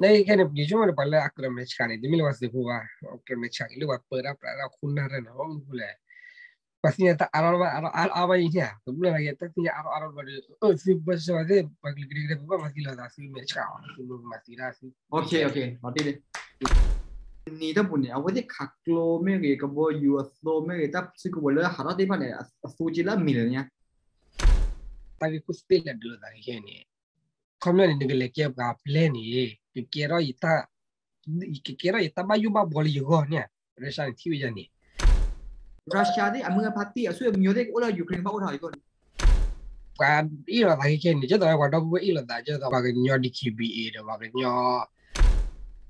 နခဲန့ၣ် ယဆိကမိၣ်န့ၣ် ပှၤလၢအကြၢးမဲာ်ဆှးန့ၣ် တမ့ၢ်လၢပှၤသုးဖိဘၣ်, အကြၢးမဲာ်ဆှးက့ၤလၢပှၤပၢတၢ်ပြးတၢ်ခိၣ်နၢ်တၢ်န့ၣ် မနုၤလဲၣ်, ပှၤသ့ၣ်ညါတၢ်အါထီၣ်ဘၣ် အါထီၣ်အါဘၣ်အံၤန့ၣ် တဘျီလၢ်က့ၤ တၢ်သ့ၣ်ညါအါထီၣ်အါထီၣ်ဘျီဒီး အၢ သုပၢဆှၢပှၤသ့ၣ် ပှၤကလုာ်ကဒဲကဒဲ ပဘၣ်မၤသံလိာ်သး သုမဲာ်ဆှးအီၤ သုမၤသံတၢ်သု နံၤတပူၤန့ၣ် အဝဲသ့ၣ်ခးကျိမ့ၢ်ဂ့ၤ ကဘီယူၤအသိမ့ၢ်ဂ့ၤ တၢ်စုကဝဲၤလၢဟးထီၣ်သ့ၣ်တဖၣ်န့ၣ် အသိက့လၢအမံၤလၢညါ တၢ်ဂ့ၢ်ခိၣ်သ့ၣ်လဲၣ်ဒုးလိာ်သးခဲခဲန့ၣ် ခီပညီန့ၣ် နကလဲၤကဲပှၤပျဲန့ၣ် ကကဲထီၣ်ယတၢ် ကကဲထီၣ်ယတၢ်ဘၣ်ယိၣ်ဘၣ်ဘှီလၢယဂီၢ်န့ၣ် Russia န့ၣ်ထံၣ်ဝဲယၤန့ၣ် Russia သ့ၣ်အမုၢ်အဖါတံၢ်အဆွေအမျိုးသ့ၣ်အိၣ်လၢ Ukraine ဘၣ်အိၣ်ထီၣ်အံၤ ပှၤအ့ၣ်လိာ်သးခဲခဲန့ၣ် ကဲသိးပှၤဒီပုၢ်ဝဲၢ်အ့ၣ်လိာ်သး ကဲသိးပှၤကညီ D K B A ဒီးပှၤကညီ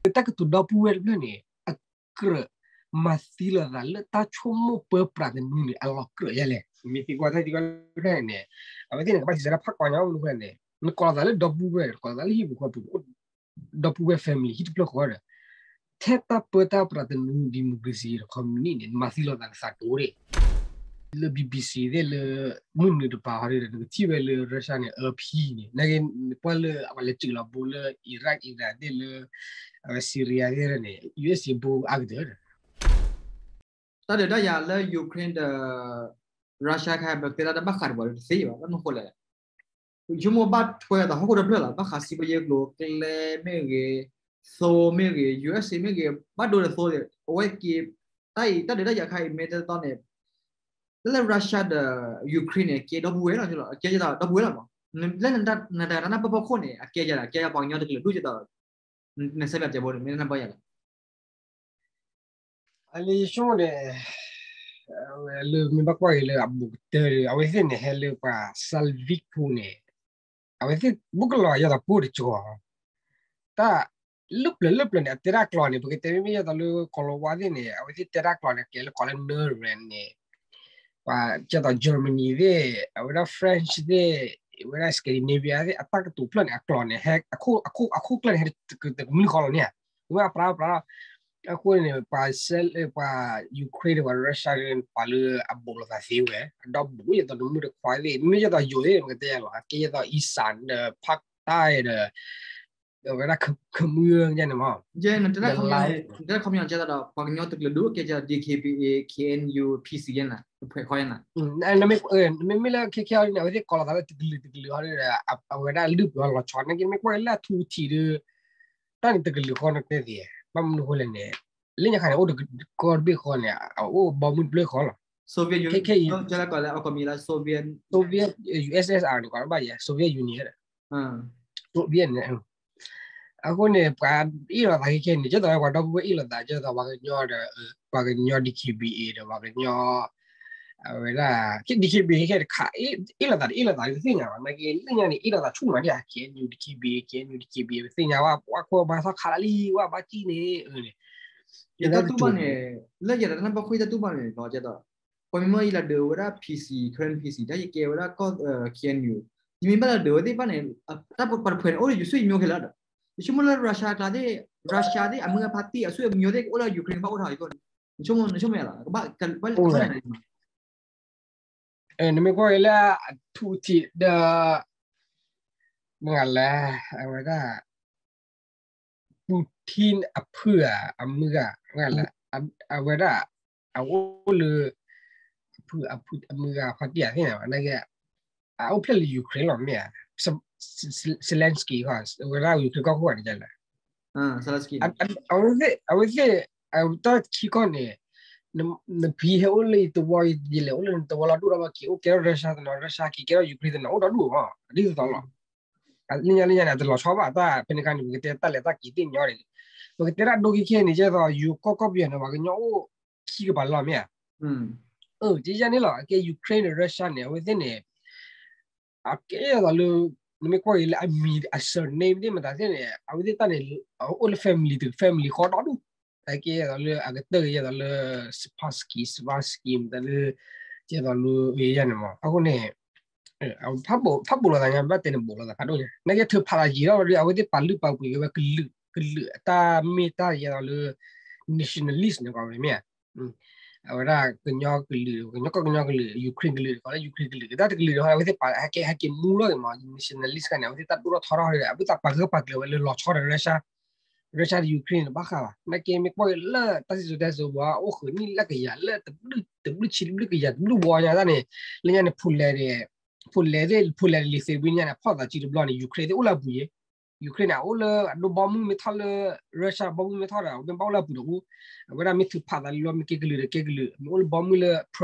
တၢ်ကတိၤဒီပုၢ်ဝဲၢ်တဖျၢၣ်န့ၣ် အကြၢးမၤသံလိာ်သးလၢတၢ်ဆိကမိၣ်ပၢပြးတနူန့ၣ် အလီၤကြၢးယဲလဲၣ်. မ့ၢ်သံကွၢ်တၢ်သံကွၢ်တဖျၢၣ်န့ၣ် အဝဲသ့ၣ်န့ၣ် ကဘၣ်စံးဆၢတၢ်ဖးကွၢ်ညီမနုၤဃိလဲၣ်န့ၣ် နကိးလိာ်သးလၢဒီပုၢ်ဝဲၢ် ကိးလိာ်သးလၢဟံၣ်ပူၤဃီပူၤ ဒီပုၢ်ဝဲၢ် family ဟံၣ်တဖျၢၣ်ဃီဒီး ထဲတၢ်ပၢတၢ်ပြးတနူ democracy ဒီး communist န့ၣ် နမၤသံလိာ်သးကသးဒိၣ်န့ၣ် လၢ B B C သ့ၣ်လၢ မုၢ်နုာ်တပၤဟီဒီး နကထံၣ်ဝဲလၢ Russia န့ၣ် အၢဖံန့ၣ် နကကွၢ်လၢအဝဲလဲၤစၢၤလီၤဘိလၢ Iraq Iran သ့ၣ်လၢ အဝဲ Syria သ့ၣ်န့ၣ် U S A ဘိအါကတၢၢ်ဒီး တၢ်ဒုးတၢ်ယၤလၢ Ukraine ဒီး Russia ခါ ပတဲဒၣ်တၢ်ဘၣ်ဃးတပှၤဒီးတသ့ဘၣ် ဘၣ်မနုၤဃိလဲၣ် ဆိကမိၣ်ဘၣ်ထွဲအသးဟီၣ်ခိၣ်တဖျၢၣ်လီၤ ဘၣ်ဃးစံးဘၣ်ယဲကျိၤကျဲမ့ၢ်ဂ့ၤ သိမ့ၢ်ဂ့ၤ U S A မ့ၢ်ဂ့ၤ ဘၣ်ဒိဒီးသိဒီး အဝဲက့ၤ တၢ်အံၤ တၢ်ဒုးတၢ်ယၤခါအံၤ မ့ၢ်တသီန့ၣ် လၢ Russia ဒီး Ukraine န့ၣ် ကဲဒီပုၢ်ဝဲၢ်လီၤ ကဲဒီပုၢ်ဝဲၢ်လီၤမး လၢနတၢ်နၢ်ပၢၢ်ဖီခိၣ်န့ၣ် အကဲယၤဒီး အကဲယၤပှၤကညီတကလုာ်ဒူၣ်ကဲသိး နဆဲးပၠးတဲဘိန့ၣ် မ့ၢ်နၢ်ပၢၢ်ယၤလီၤ အလၢယဆိကမိၣ်န့ၣ် လၢမ့ၢ်ဘၣ်ကွၢ်က့ၤလၢအဘူးကတၢၢ်ဒီး အဝဲသ့ၣ်န့ၣ် ဟဲလၢပှၤ Slavic ဖိန့ၣ် အဝဲသ့ၣ်ဘူးကလီၤယဲသိးပိၢ်တကီၢ် တၢ်လၢပျၢၤလၢပျၢၤန့ၣ် အတဲတၢ်ကျိာ်န့ၣ် ပကတဲမ့ၢ်ယဲသိးလၢကီၤလၤဝါသ့ၣ်န့ၣ် အဝဲသ့ၣ်တဲတၢ်ကျိာ်န့ၣ် ကဲလၢကီးလၢ Northern န့ၣ် ပှၤကဲသိး Germany သ့ၣ် အဝဲဒၣ် French သ့ၣ် အဝဲဒၣ် Scandinavia သ့ၣ် အတၢ်ကတိၤဖျၢၣ်န့ၣ် အကျိာ်န့ၣ် ဟဲ အခိၣ်ကျၢၢ်န့ၣ် ဟဲတကမုၢ်ဃီလီၤန့ၣ် ဝဲအပြးပြး အဃိန့ၣ် ပှၤ ပှၤ Ukraine ဒီးပှၤ Russia န့ၣ် ပှၤလၢအဘူးလိာ်သးသ့ဝဲ အဒီဘူးယဲသိးတမုၢ်တခွါသ့ၣ် မ့ၢ်ယဲသိးယိၤသ့ၣ် ပကတဲယၤလီၤ အကဲယဲသိး Eastern ဒီး ဖၣ်တၢ်ဒီး အဝဲဒၣ်ခမုၢ်န့ၣ်မး နတဲတၢ်ခီပညီကဲသိးဒီး ပှၤကညီတကလုာ်ဒူၣ်ကဲ D K B A K N U P C ယဲနၤ တဖှဲးခီယဲနၤ မ့မ့ၢ်လၢခဲခဲအံၤန့ၣ် အဝဲသ့ၣ်ကိးလိာ်သးလၢတကလုာ်တကလုာ်ဟီဒီး အဝဲဒၣ်လုၢ်ပှၤလီၤဆီ နကမ့ၢ်ကွၢ်လၢအထူအထံးဒီး တၢ်န့ၣ်တကလုာ�ဃီနတဲသ့ ဘၣ်မနုၤဃိလဲၣ်န့ၣ် လၢညါခါန့ၣ် အိၣ်တကီၢ်တဘ့ၣ်ဃီန့ၣ် အအိၣ်ဘီမုၢ်တဖျၢၣ်ဃီလီၤ Soviet Union ခဲခဲအံၤ Soviet U S S R န့ၣ် ကိးဘၣ်ယဲ Soviet Union ဒီး Soviet န့ၣ် အဃိန့ၣ် ပှၤအ့ၣ်လိာ်သးခဲခဲန့ၣ် ကဲသိးပှၤဒီပုၢ်ဝဲၢ်အ့ၣ်လိာ်သး ကဲသိးပှၤကညီဒီး ပှၤကညီ D K B A ဒီးပှၤကညီ အဝဲဒၣ် D K B A ခဲခဲတခါ အ့ၣ်လိာ်သး အ့ၣ်လိာ်သး တသ့ၣ်ညါဘၣ် နာ်က့ လၢညါန့ၣ် အ့ၣ်လိာ်သးဆူၣ်မးဒ် K N U D K B A K N U D K B A ပသ့ၣ်ညါဝဲ ပှၤခိၣ်ဘၣ်သီခါလၢလံ ဝဲဘၣ်ကံၣ်န့ၣ် အၢန့ၣ် ယတၢ်တူၢ်ဘၣ်န့ၣ် လၢယတၢ်နၢ်ပၢၢ်ခိၣ်ယတၢ်တူၢ်ဘၣ်န့ၣ် ကဲသိး ပှၤမ့ၢ်မ့ၢ်ယလၢဒုးဝဲဒၣ် P C current P C တၢ်ယကဲဝဲဒၣ်ကီၢ် K N U ယမ့ၢ်ဘၣ်လၢဒုးဝဲသ့ၣ်တဖၣ်န့ၣ် တၢ်ပှၤတဖုန့ၣ် အိၣ်ဒီးယွၤဆိၣ်ယမိၢ်ခဲလၢာ်ဒီး ယဆိကမိၣ်လၢ Russia ကျါသ့ၣ် Russia သ့ၣ် အမုၢ်အဖါတံၢ် အဆွေအမျိုးသ့ၣ် ကအိၣ်လၢ Ukraine ဘၣ်အိၣ်ထီၣ်အံၤ နဆိကမိၣ် နဆိကမိၣ်ယၤလီၤ ကဘၣ် ကဘၣ်လၢခီၣ်န့ၣ် နမ့ၢ်ကွၢ်က့ၤလၢ အထူအထံးဒီး မ့ၢ်ဂၤလဲၣ် အဝဲဒၣ် Putin အဖုဧါ အမုၢ်ဂၤ မ့ၢ်ဂၤလဲၣ် အဝဲဒၣ် အအိၣ်လၢ အဖု အဖု အမုၢ်ဂၤ ဖါတံၢ်ဧါသ့ၣ်ညါဘၣ် နာ်က့ အအိၣ်ဖျဲၣ်လၢ Ukraine လီၤ မ့ၢ်ဧါ Zelensky ခီ အဝဲဒၣ် Ukraine ကီၢ်ခိၣ်ဂၤန့ၣ်လဲၣ် Zelensky အဝဲသ့ၣ် အဝဲသ့ၣ် တၢ်ခံခီန့ၣ် နဖံဟဲအိၣ်လၢယသဝီ ယလဲၤအိၣ်လၢနသဝီလီၤဒိၣ်ဒီး က့ၤအိၣ်ကဲထီၣ် Russia တနီၤ Russia က့ၤကဲထီၣ် Ukraine တနီၤ အိၣ်ဒီဒူၣ်မး ဒ်သိးသိးလီၤ လၢညါလၢညါန့ၣ် အတလီၤဆီဘၣ် တၢ်ဖဲန့ၣ်ခါန့ၣ် ပကတဲတၢ်လဲၤတၢ်က့ၤသ့ၣ်ညီန့ၣ် ပကတဲတၢ်ဒိခဲခဲန့ၣ် ကဲသိး ယိၤကီၢ်ကီၢ်ပယီၤန့ၣ် ပှၤကညီအိၣ်ခံကပၤလီၤမ့ၢ်ဧါ အၢ ကယဲၢ်န့ၣ်လီၤ အကဲ Ukraine ဒီး Russia န့ၣ် အဝဲသ့ၣ်န့ၣ် အကဲသိးလၢ နမ့ၢ်ကွၢ်က့ၤလၢအမံၤ အ surname သ့ၣ်မတၤသ့ၣ်န့ၣ် အဝဲသ့ၣ်တၢ်န့ၣ် အိၣ်လၢ family တ family ဃီဒီဒူၣ် အကဲသိးလၢအကတၢၢ်က့ၤ ယဲသိးလၢ Spassky Spassky မတၤလၢ ကဲသိးလၢ ယဲန့ၣ်မး အဃိန့ၣ် ဖးဘူးလိာ်သးညါ ဘၣ်တဲန့ၣ်ဘူးလိာ်သးဖးဒိၣ်ညါ နာ်က့ထၢဖးလၢယံာ်ထီၣ်ဒီး အဝဲသ့ၣ်ပာ်လုၢ်ပာ်ပှ့ၤက့ၤဝဲကလုာ် ကလုာ်အတၢ်မ့ၢ်တၢ်ယဲသိးလၢ nationalist န့ၣ် ကီးဝဲမ့ၢ်ဧါ အဝဲဒၣ်ကညီကလုာ် ကညီကီၢ်ကညီကလုာ် Ukraine ကလုာ် ကီးလၢ Ukraine ကလုာ် ကတၢၢ်တကလုာ်န့ၣ် အဝဲသ့ၣ်ပာ် ဟဲက့ၤ ဟဲက့ၤမူလီၤက့ၤမး nationalist ခါန့ၣ် အဝဲသ့ၣ်တၢ်ဒိၣ်ထီၣ်ထီထီၣ်ဒီး အဝဲသ့ၣ်ပာ်ဂၢၢ်ပာ်ကျၢၤဝဲလၢလီၤဆီဒီး Russia Russia ဒီး Ukraine န့ၣ် တဘၣ်ဃးဘၣ်. နာ်က့မ့ၢ်ကွၢ်က့ၤလၢတၢ်စံၣ်စိၤတဲစိၤပူၤ အိၣ်ဃုာ်နံၣ်လၢကယၤ လၢတဘျုးဆံတဘျုးကယၤ တဘျုးဝီညါတၢ်န့ၣ်, လၢညါန့ၣ် Poland န့ၣ်, Poland သ့ၣ် Poland န့ၣ် Lithuania န့ၣ် အဖီၣ်သးစုတဘျီန့ၣ် Ukraine သ့ၣ်အိၣ်လၢအပူၤယဲ. Ukraine န့ၣ် အအိၣ်လၢအဒိဘီမုၢ်မ့ၢ်ထီၣ်လၢ Russia ဘီမုၢ်မ့ၢ်ထီၣ်ဒီး အဝဲမ့ၢ်ဘၣ်အိၣ်လၢအပူၤဒီးအိၣ်, အဝဲဒၣ်မ့ၢ်ထုးဖးသးလၢလီၤ မ့ၢ်ကဲကလုာ်ဒီး ကဲကလုာ်, မ့ၢ်အိၣ်လၢဘီမုၢ်လၢ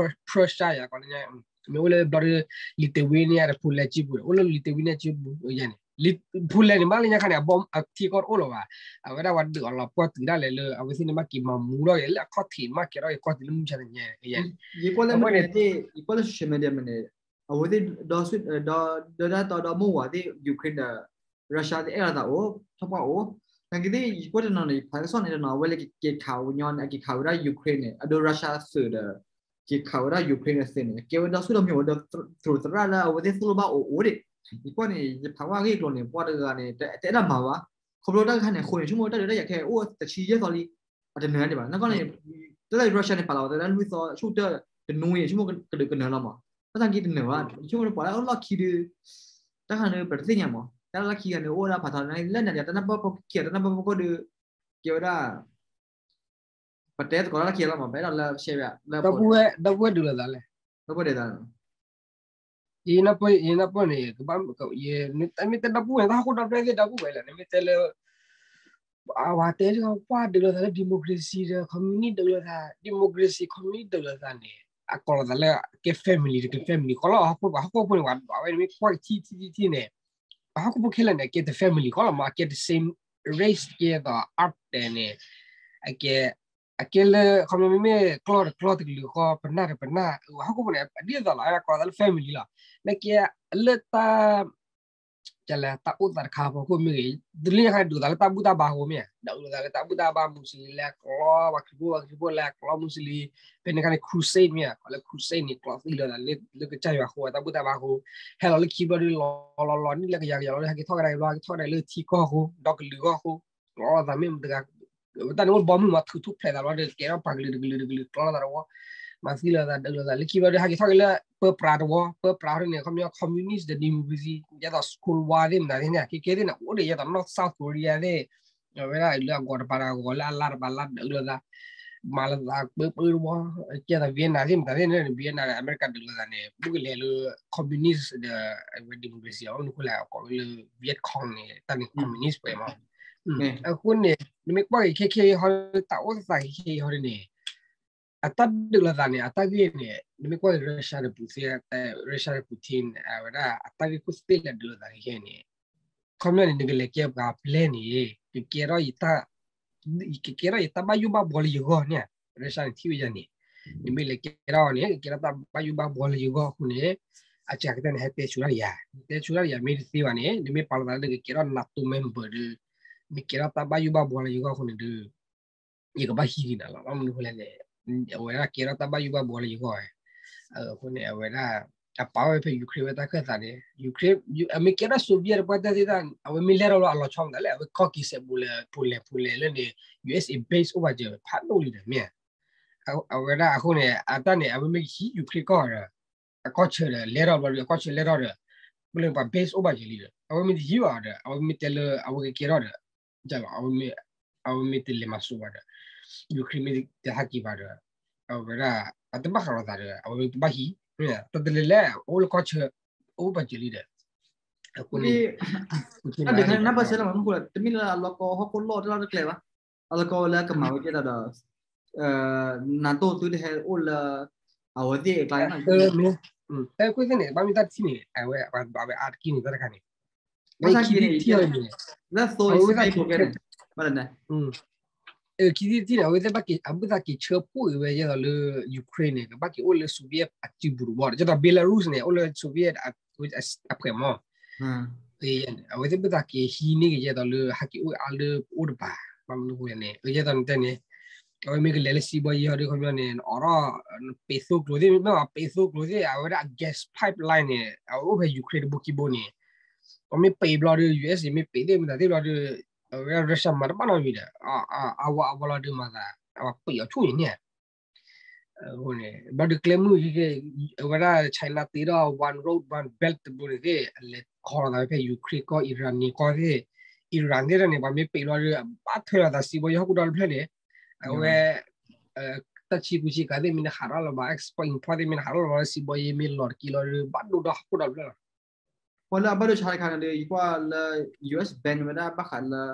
Prussia ယၤကီးလၢညါ, မ့ၢ်အိၣ်လၢဘျီဒီး Lithuania ဒီး Poland စုပူၤဒီး အိၣ်လၢ Lithuania စုပူၤယဲန့ၣ်, Poland န့ၣ် မ့ၢ်လၢညါခါန့ၣ် အဘီအထံကီၢ်တအိၣ်လၢၤဘၣ်, အဝဲဒၣ်ဝဲဒုးအီၤလီၤပှီၢ်တုၤဒၣ်လဲာ်လၢ အဝဲသ့ၣ်န့ၣ် ဘၣ်က့ၤမၤမူထီၣ်က့ၤလၢအခီၣ်ထံး မ့ၢ်ကဲထီၣ်က့ၤကီၢ်တုၤလၢမုၢ်ဆါတနံၤညါ, ယကွၢ်လၢမနုၤသ့ၣ် ယကွၢ်လၢ social media မနုၤ, အဝဲသ့ၣ် ဒီးတၢ်တီဒီမိၢ်ဝၤသ့ၣ် Ukraine ဒီး Russia သ့ၣ်အဲၣ်လိာ်သးအိၣ် ထီၣ်ပှၢ်အိၣ်, နာ်က့သ့ၣ် ယကွၢ်တနီၤန့ၣ် ယဖးကစီၣ်န့ၣ်တနီၤ အဝဲလၢကကဲခးဝဲညီန့ၣ် အက့ၤခးဝဲဒၣ် Ukraine န့ၣ် အဒိ Russia သုးဒီး က့ၤခးဝဲဒၣ် Ukraine အသုးန့ၣ် ကဲဝဲဒီဆူၣ်ဒီမံၤဝဲဒီး သရူးသရၣ်လၢအဝဲသ့ၣ်သိၣ်လိဘၣ်အိၣ်အိၣ်ဒံး, ယကွၢ်န့ၣ် ယဖးဝဲအဂ့ၢ်အကျိၤန့ၣ် ပှၤတဂၤန့ၣ် တအဲၣ်ဒိးမၤဘၣ်, ခီဖျိတၢ်တခါန့ၣ် အဃိန့ၣ် ဆိကမိၣ်တၢ်ဒုးတၢ်ယၤခဲအံၤအိၣ်တဆံယဲၢ်သီလံ, အတနၢၤဒံးဘၣ်, နကွၢ်န့ၣ် တၢ်လၢ Russia န့ၣ် ပာ်လီၤဝဲသးလၢလွံၢ်သီ ဆိကတၢၢ်တနွံန့ၣ် ဆိကမိၣ်ကဒုးကနၢၤလီၤမး, ဘၣ်ဆၣ်က့တနၢၤဘၣ်, ဆိကမိၣ်ပှၤလၢအလီၢ်ခံဒုး တၢ်ခါန့ၣ် ပတသ့ၣ်ညါမး, တၢ်လၢလီၢ်ခံဂၤန့ၣ် အိၣ်ဝဲဒၣ်ဖးထီ လၢနၤဒီးတၢ်နၢ်ပၢၢ်ဖိခံဂၤ တၢ်နၢ်ပၢၢ်ဖိခိၣ်ဒုး ကဲဝဲဒၣ် ပတဲသကိးတၢ်လၢခံလီၤမး, ပအဲၣ်ဒိးလၢ share လၢ ဒီပုၢ်ဝဲၢ်ဒုးလိာ်သးလဲၣ်, ဒီပုၢ်ဝဲၢ်ဒုးသး, ယနၢ်ပၢၢ် ယနၢ်ပၢၢ်န့ၣ် ကဘၣ် မ့ၢ်တဲဒီပုၢ်ဝဲၢ်န့ၣ် တၢ်ဟီၣ်ခိၣ်ဒီဖျၢၣ်သ့ၣ်ဒီပုၢ်ဝဲၢ်လဲၣ်, နမ့ၢ်တဲလၢ အဝဲတဲကွၢ်ဒုးလိာ်သးလၢ democracy ဒီး communist ဒုးလိာ်သး, democracy communist ဒုးလိာ်သးန့ၣ် အကိးလိာ်သးလၢကဲ family တကဲ family ဃီလီၤ, ဟီၣ်ခိၣ် ဟီၣ်ခိၣ်ဖိန့ၣ် ပှၤဒွးဝဲန့ၣ်မ့ၢ်ကွၢ်ကထံၣ်ထံၣ်ထံၣ်ထံၣ်န့ၣ် ပှၤဟီၣ်ခိၣ်ဖိခဲလၢာ်န့ၣ် အကဲတ family ဃီလီၤမး, အကဲ the same race ကဲသိး အါတဲာ်န့ၣ်, အကဲ အကဲလၢ ခီပညီမ့မ့ၢ်ကျီၢ်တကျီၢ် တကလုာ်ဃီ ပနၢ်တပနၢ်, ဟီၣ်ခိၣ်ဖိန့ၣ် အဒ်သိးလီၤ ကိးသးလၢ family လီၤ, နာ်က့လၢတၢ် ကလဲၤတၢ်အိၣ်သးတခါဖီခိၣ်မ့ၢ်ဂ့ၤ, တလၢညါခါဒုးသးလၢတၢ်ဘူၣ်တၢ်ဘါအဃိမ့ၢ်ဧါ, ဒုးလိာ်သးလၢတၢ်ဘူၣ်တၢ်ဘါ မူစလံၤလဲၤကျီ ပှၤခရံာ်ဖိ ပှၤခရံာ်ဖိလဲၤကျီ မူစလံၤ, ဖဲန့ၣ်ခါန့ၣ် crusade မ့ၢ်ဧါ, ကိးလၢ crusade န့ၣ် ကျီသံလိာ်သးလၢကစၢ်ယွၤအဃိ တၢ်ဘူၣ်တၢ်ဘါအဃိ, ဟဲလီၤလၢခံဘျီဒီး လီၤလီၤလီၤ နံၣ်လၢကယၤကယၤလီၤ ဟဲက့ၤထီၣ်ကဒါက့ၤဘျီ ဟဲက့ၤထီၣ်ကဒါလၢထံကီၢ်အဃိ ဒီကလုာ်ဂီၢ်အဃိ, ကျီလိာ်သးမ့ၢ်မတၤတဂၤ, တၢ်န့ၣ်အိၣ်ဘီမုၢ်မး ထုးထူၣ်ဖျဲးသးဘျီဒီး ကဲထီၣ်ပှၤကလုာ်တကလုာ်တကလုာ် ကျီလိာ်သးတဝီ, မၤသံလိာ်သး ဒုးလိာ်သး လၢခံဘျီဒီး ဟဲက့ၤထီၣ်က့ၤလၢ ပၢပြးတဝီ, ပၢပြးန့ၣ် ခီပညီ communist ဒီး democracy ဒ်သိး Cold War သ့ၣ်မတၤသ့ၣ်န့ၣ် ကဲကဲသ့ၣ်န့ၣ် အိၣ်ဒီးဒ်သိး North South Korea သ့ၣ်, အဝဲဒၣ်လၢအဂီၤတပၤဒီးအဂီၤ လၢအလါတပၤလါ ဒုးလိာ်သး, မၤလိာ်သးပၢပၢတဝီ, ကဲသိး Vietnam သ့ၣ်မတၤသ့ၣ်န့ၣ် Vietnam ဒီး America ဒုးလိာ်သးန့ၣ် ဘူးကလဲၤလၢ communist ဒီး democracy အအိၣ်န့ၣ်အဃိလဲၣ် အကိးဝဲလၢ Viet Cong န့ၣ် တၢ်န့ၣ် communist ပှဲၤမး, အဃိန့ၣ် နမ့ၢ်ကွၢ်က့ၤခဲခဲအံၤဟီ တၢ်အိၣ်သးခဲခဲအံၤဟီဒ်န့ၣ် အတၢ်ဒုးလိာ်သးန့ၣ် အတၢ်ဂ့ၢ်န့ၣ် နမ့ၢ်ကွၢ်က့ၤ Russia ဒီး Putin, Russia ဒီး Putin န့ၣ် အဝဲဒၣ်အတၢ်ဂ့ၢ်ခိၣ်သ့ၣ်လၢဒုးလိာ်သးခဲခဲန့ၣ်, ခီပညီန့ၣ် နကလဲၤကဲပှၤပျဲၢ်န့ၣ် ကကဲထီၣ်ယတၢ် ကကဲထီၣ်ယတၢ်ဘၣ်ယိၣ်ဘၣ်ဘှီလၢယဂီၢ်န့ၣ်, Russia န့ၣ် ထံၣ်ဝဲဒ်န့ၣ်, နမ့ၢ်လဲၤကဲထီၣ်န့ၣ် ကကဲထီၣ်တၢ်ဘၣ်ယိၣ်ဘၣ်ဘှီလၢယဂီၢ်အဃိန့ၣ်, အစှၤကတၢၢ်န့ၣ် ဟဲတဲဆူၣ်တၢ်ဒီးယၤ, တဲဆူၣ်တၢ်ဒီးယၤ မ့ၢ်တသ့ဘၣ်န့ၣ် နမ့ၢ်ပာ်လီၤသးလၢနကကဲထီၣ် NATO member ဒီး နကဲထီၣ်တၢ်ဘၣ်ယိၣ်ဘၣ်ဘှီလၢယဂီၢ်အဃိန့ၣ်ဒီး ယကဘၣ်ဟံးန့ၢ်နၤလီၤ. ဘၣ်မနုၤအဃိလဲၣ်န့ၣ် အဝဲဒၣ်ကဲထီၣ်တၢ်ဘၣ်ယိၣ်ဘၣ်ဘှီလၢယဂီၢ်, အဃိန့ၣ် အဝဲဒၣ် အပာ်ဝဲဖဲ Ukraine ဝဲတၢ်ခၢၣ်သးန့ၣ် Ukraine အမ့ၢ်ကဲထီၣ် Soviet တပှၢ်တၢၢ်သ့ၣ်တဖၣ် အဝဲမ့ၢ်လဲၢ်ထီၣ်လၢအလီၤဆီမတၤလဲၣ် အဝဲကီၢ်က့ၤစဲးဘူးလၢ Poland Poland လၢန့ၣ် USA base အိၣ်ဘၣ်စၢၤဖးဒိၣ်လံဒီးမ့ၢ် အဝဲဒၣ်အဃိန့ၣ် အတၢ်န့ၣ် အဝဲမ့ၢ်ကဟံး Ukraine ကီၢ်ဒီး အကီၢ်ဆၢဒီး လဲၢ်ထီၣ်ဘျီဒီး အကီၢ်ဆၢလဲၢ်ထီၣ်ဒီး ပလၢပှၤ base အိၣ်ဘၣ်ယံၤလံဒီး အဝဲမ့ၢ်တဟံးဘၣ်ဒီး အဝဲမ့ၢ်တဲလၢအဝဲကကဲထီၣ်ဒီး လီၤ အဝဲမ့ၢ်တလဲၤမၤစၢၤဘၣ်ဒီး Ukraine မ့ၢ်တဟဲက့ၤဘၣ်ဒီး အဝဲဒၣ် အတဘၣ်ဃးလိာ်သးဒီး အဝဲမ့ၢ်တဘၣ်ဟံး တၢ်တလဲၤလဲၣ် အိၣ်လၢကီၢ်ဆၢ အိၣ်ဘၣ်ယံၤလံဒီး အဃိန့ၣ် တၢ်ဒုးခါန့ၣ် နၢ်ပၢၢ်ဆၢလၢမနုၤအဃိလဲၣ် တမ့ၢ်လၢအလီၢ်ကီၢ်ဟီၣ်ခိၣ်လီၢ်တၢ်လီၢ်တကျဲဘၣ် အလီၢ်ကီၢ်ဝဲလၢကမၤဝဲကဲသးဒီး NATO သုတဟဲအိၣ်လၢ အဝဲသ့ၣ်အကျါန့ၣ် တၢ်ကွၢ်သ့ၣ်န့ၣ် ဘၣ်မ့ၢ်တၢ်တထံၣ်န့ၣ် အဝဲအဝဲအါတက့ၢ်န့ၣ်တၢ်တခါန့ၣ် ဘၣ်ဆၣ်ခံထံၣ်န့ၣ် လၢသိအဝဲသ့ၣ်ဘၣ်က့ၤ ခံထံၣ်တထံၣ်န့ၣ် အဝဲသ့ၣ်ဘၣ်က့ၤ အဘုၣ်သးက့ၤဆၢဖှိၣ်အံၤဝဲယဲသိးလၢ Ukraine န့ၣ် ကဘၣ်က့ၤအိၣ်လၢ Soviet အစုပူၤတဘီဒီး ယဲသိး Belarus န့ၣ် အိၣ်လၢ Soviet အဖှဲးမး အဝဲသ့ၣ်ဘုၣ်သးက့ၤဟံးန့ၢ်က့ၤယဲသိးလၢ ဟဲက့ၤအိၣ်အါလၢပအိၣ်တပၤ ဘၣ်မနုၤအဃိလဲၣ်န့ၣ် ယဲသိးနတဲန့ၣ် အဝဲမ့ၢ်ကလဲၤလၢစံးဘီယဲဟီဒ်ခီပညီန့ၣ် နအိးထီၣ် ပံးသိကျိၤသ့ၣ် မ့ၢ်ပံးသိကျိၤသ့ၣ် အဝဲဒၣ်အ gas pipeline န့ၣ် အဝဲအိၣ်ဖဲ Ukraine တဘိခံဘိန့ၣ် အမ့ၢ်ပံးဘျီဒီး US မ့ၢ်ပံးသ့ၣ်မတၤသ့ၣ်ဘျီဒီး အဝဲဒၣ် Russia မၤတဘၣ်နီတမံၤဒီး အဝဲအဝဲလီၤဒုးမၤသး အဝဲပံးအီၤဆူၣ်န့ၣ်န့ၣ် အဃိန့ၣ် ဘျီဒုးကျဲမုၢ် အဝဲဒၣ် China တ့ထီၣ် One Road One Belt တဘိန့ၣ်သ့ၣ် အလဲၤခီလိာ်သးဖဲ Ukraine ကီၢ် Iran န့ၣ်ကီၢ်သ့ၣ် Iran သ့ၣ်တဖၣ်န့ၣ် ပှၤမ့ၢ်ပံးလီၤဒီး ဘၣ်ထွဲလိာ်သးစံးဘီယံၤဟီၣ်ခိၣ်ဒီတဖျၢၣ်န့ၣ် အဝဲ တၢ်ဆံးပူၤဆံးကးသ့ၣ်မ့ၢ်နဟးထီၣ်လၢၤဘၣ် export import သ့ၣ်မ့ၢ်နဟးထီၣ်လၢၤဘၣ် စံးဘီယံၤမ့ၢ်လီၤတက့ၢ်လီၤဒီး ဘၣ်ဒိဒီးဟီၣ်ခိၣ်ဒီတဖျၢၣ်လီၤ. ပှၤလၢအဘၣ်ဒိဆါတခါန့ၣ်ဒီး ယကွၢ်လၢ US ban ဝဲဒၣ်ဘၣ်ဃးလၢ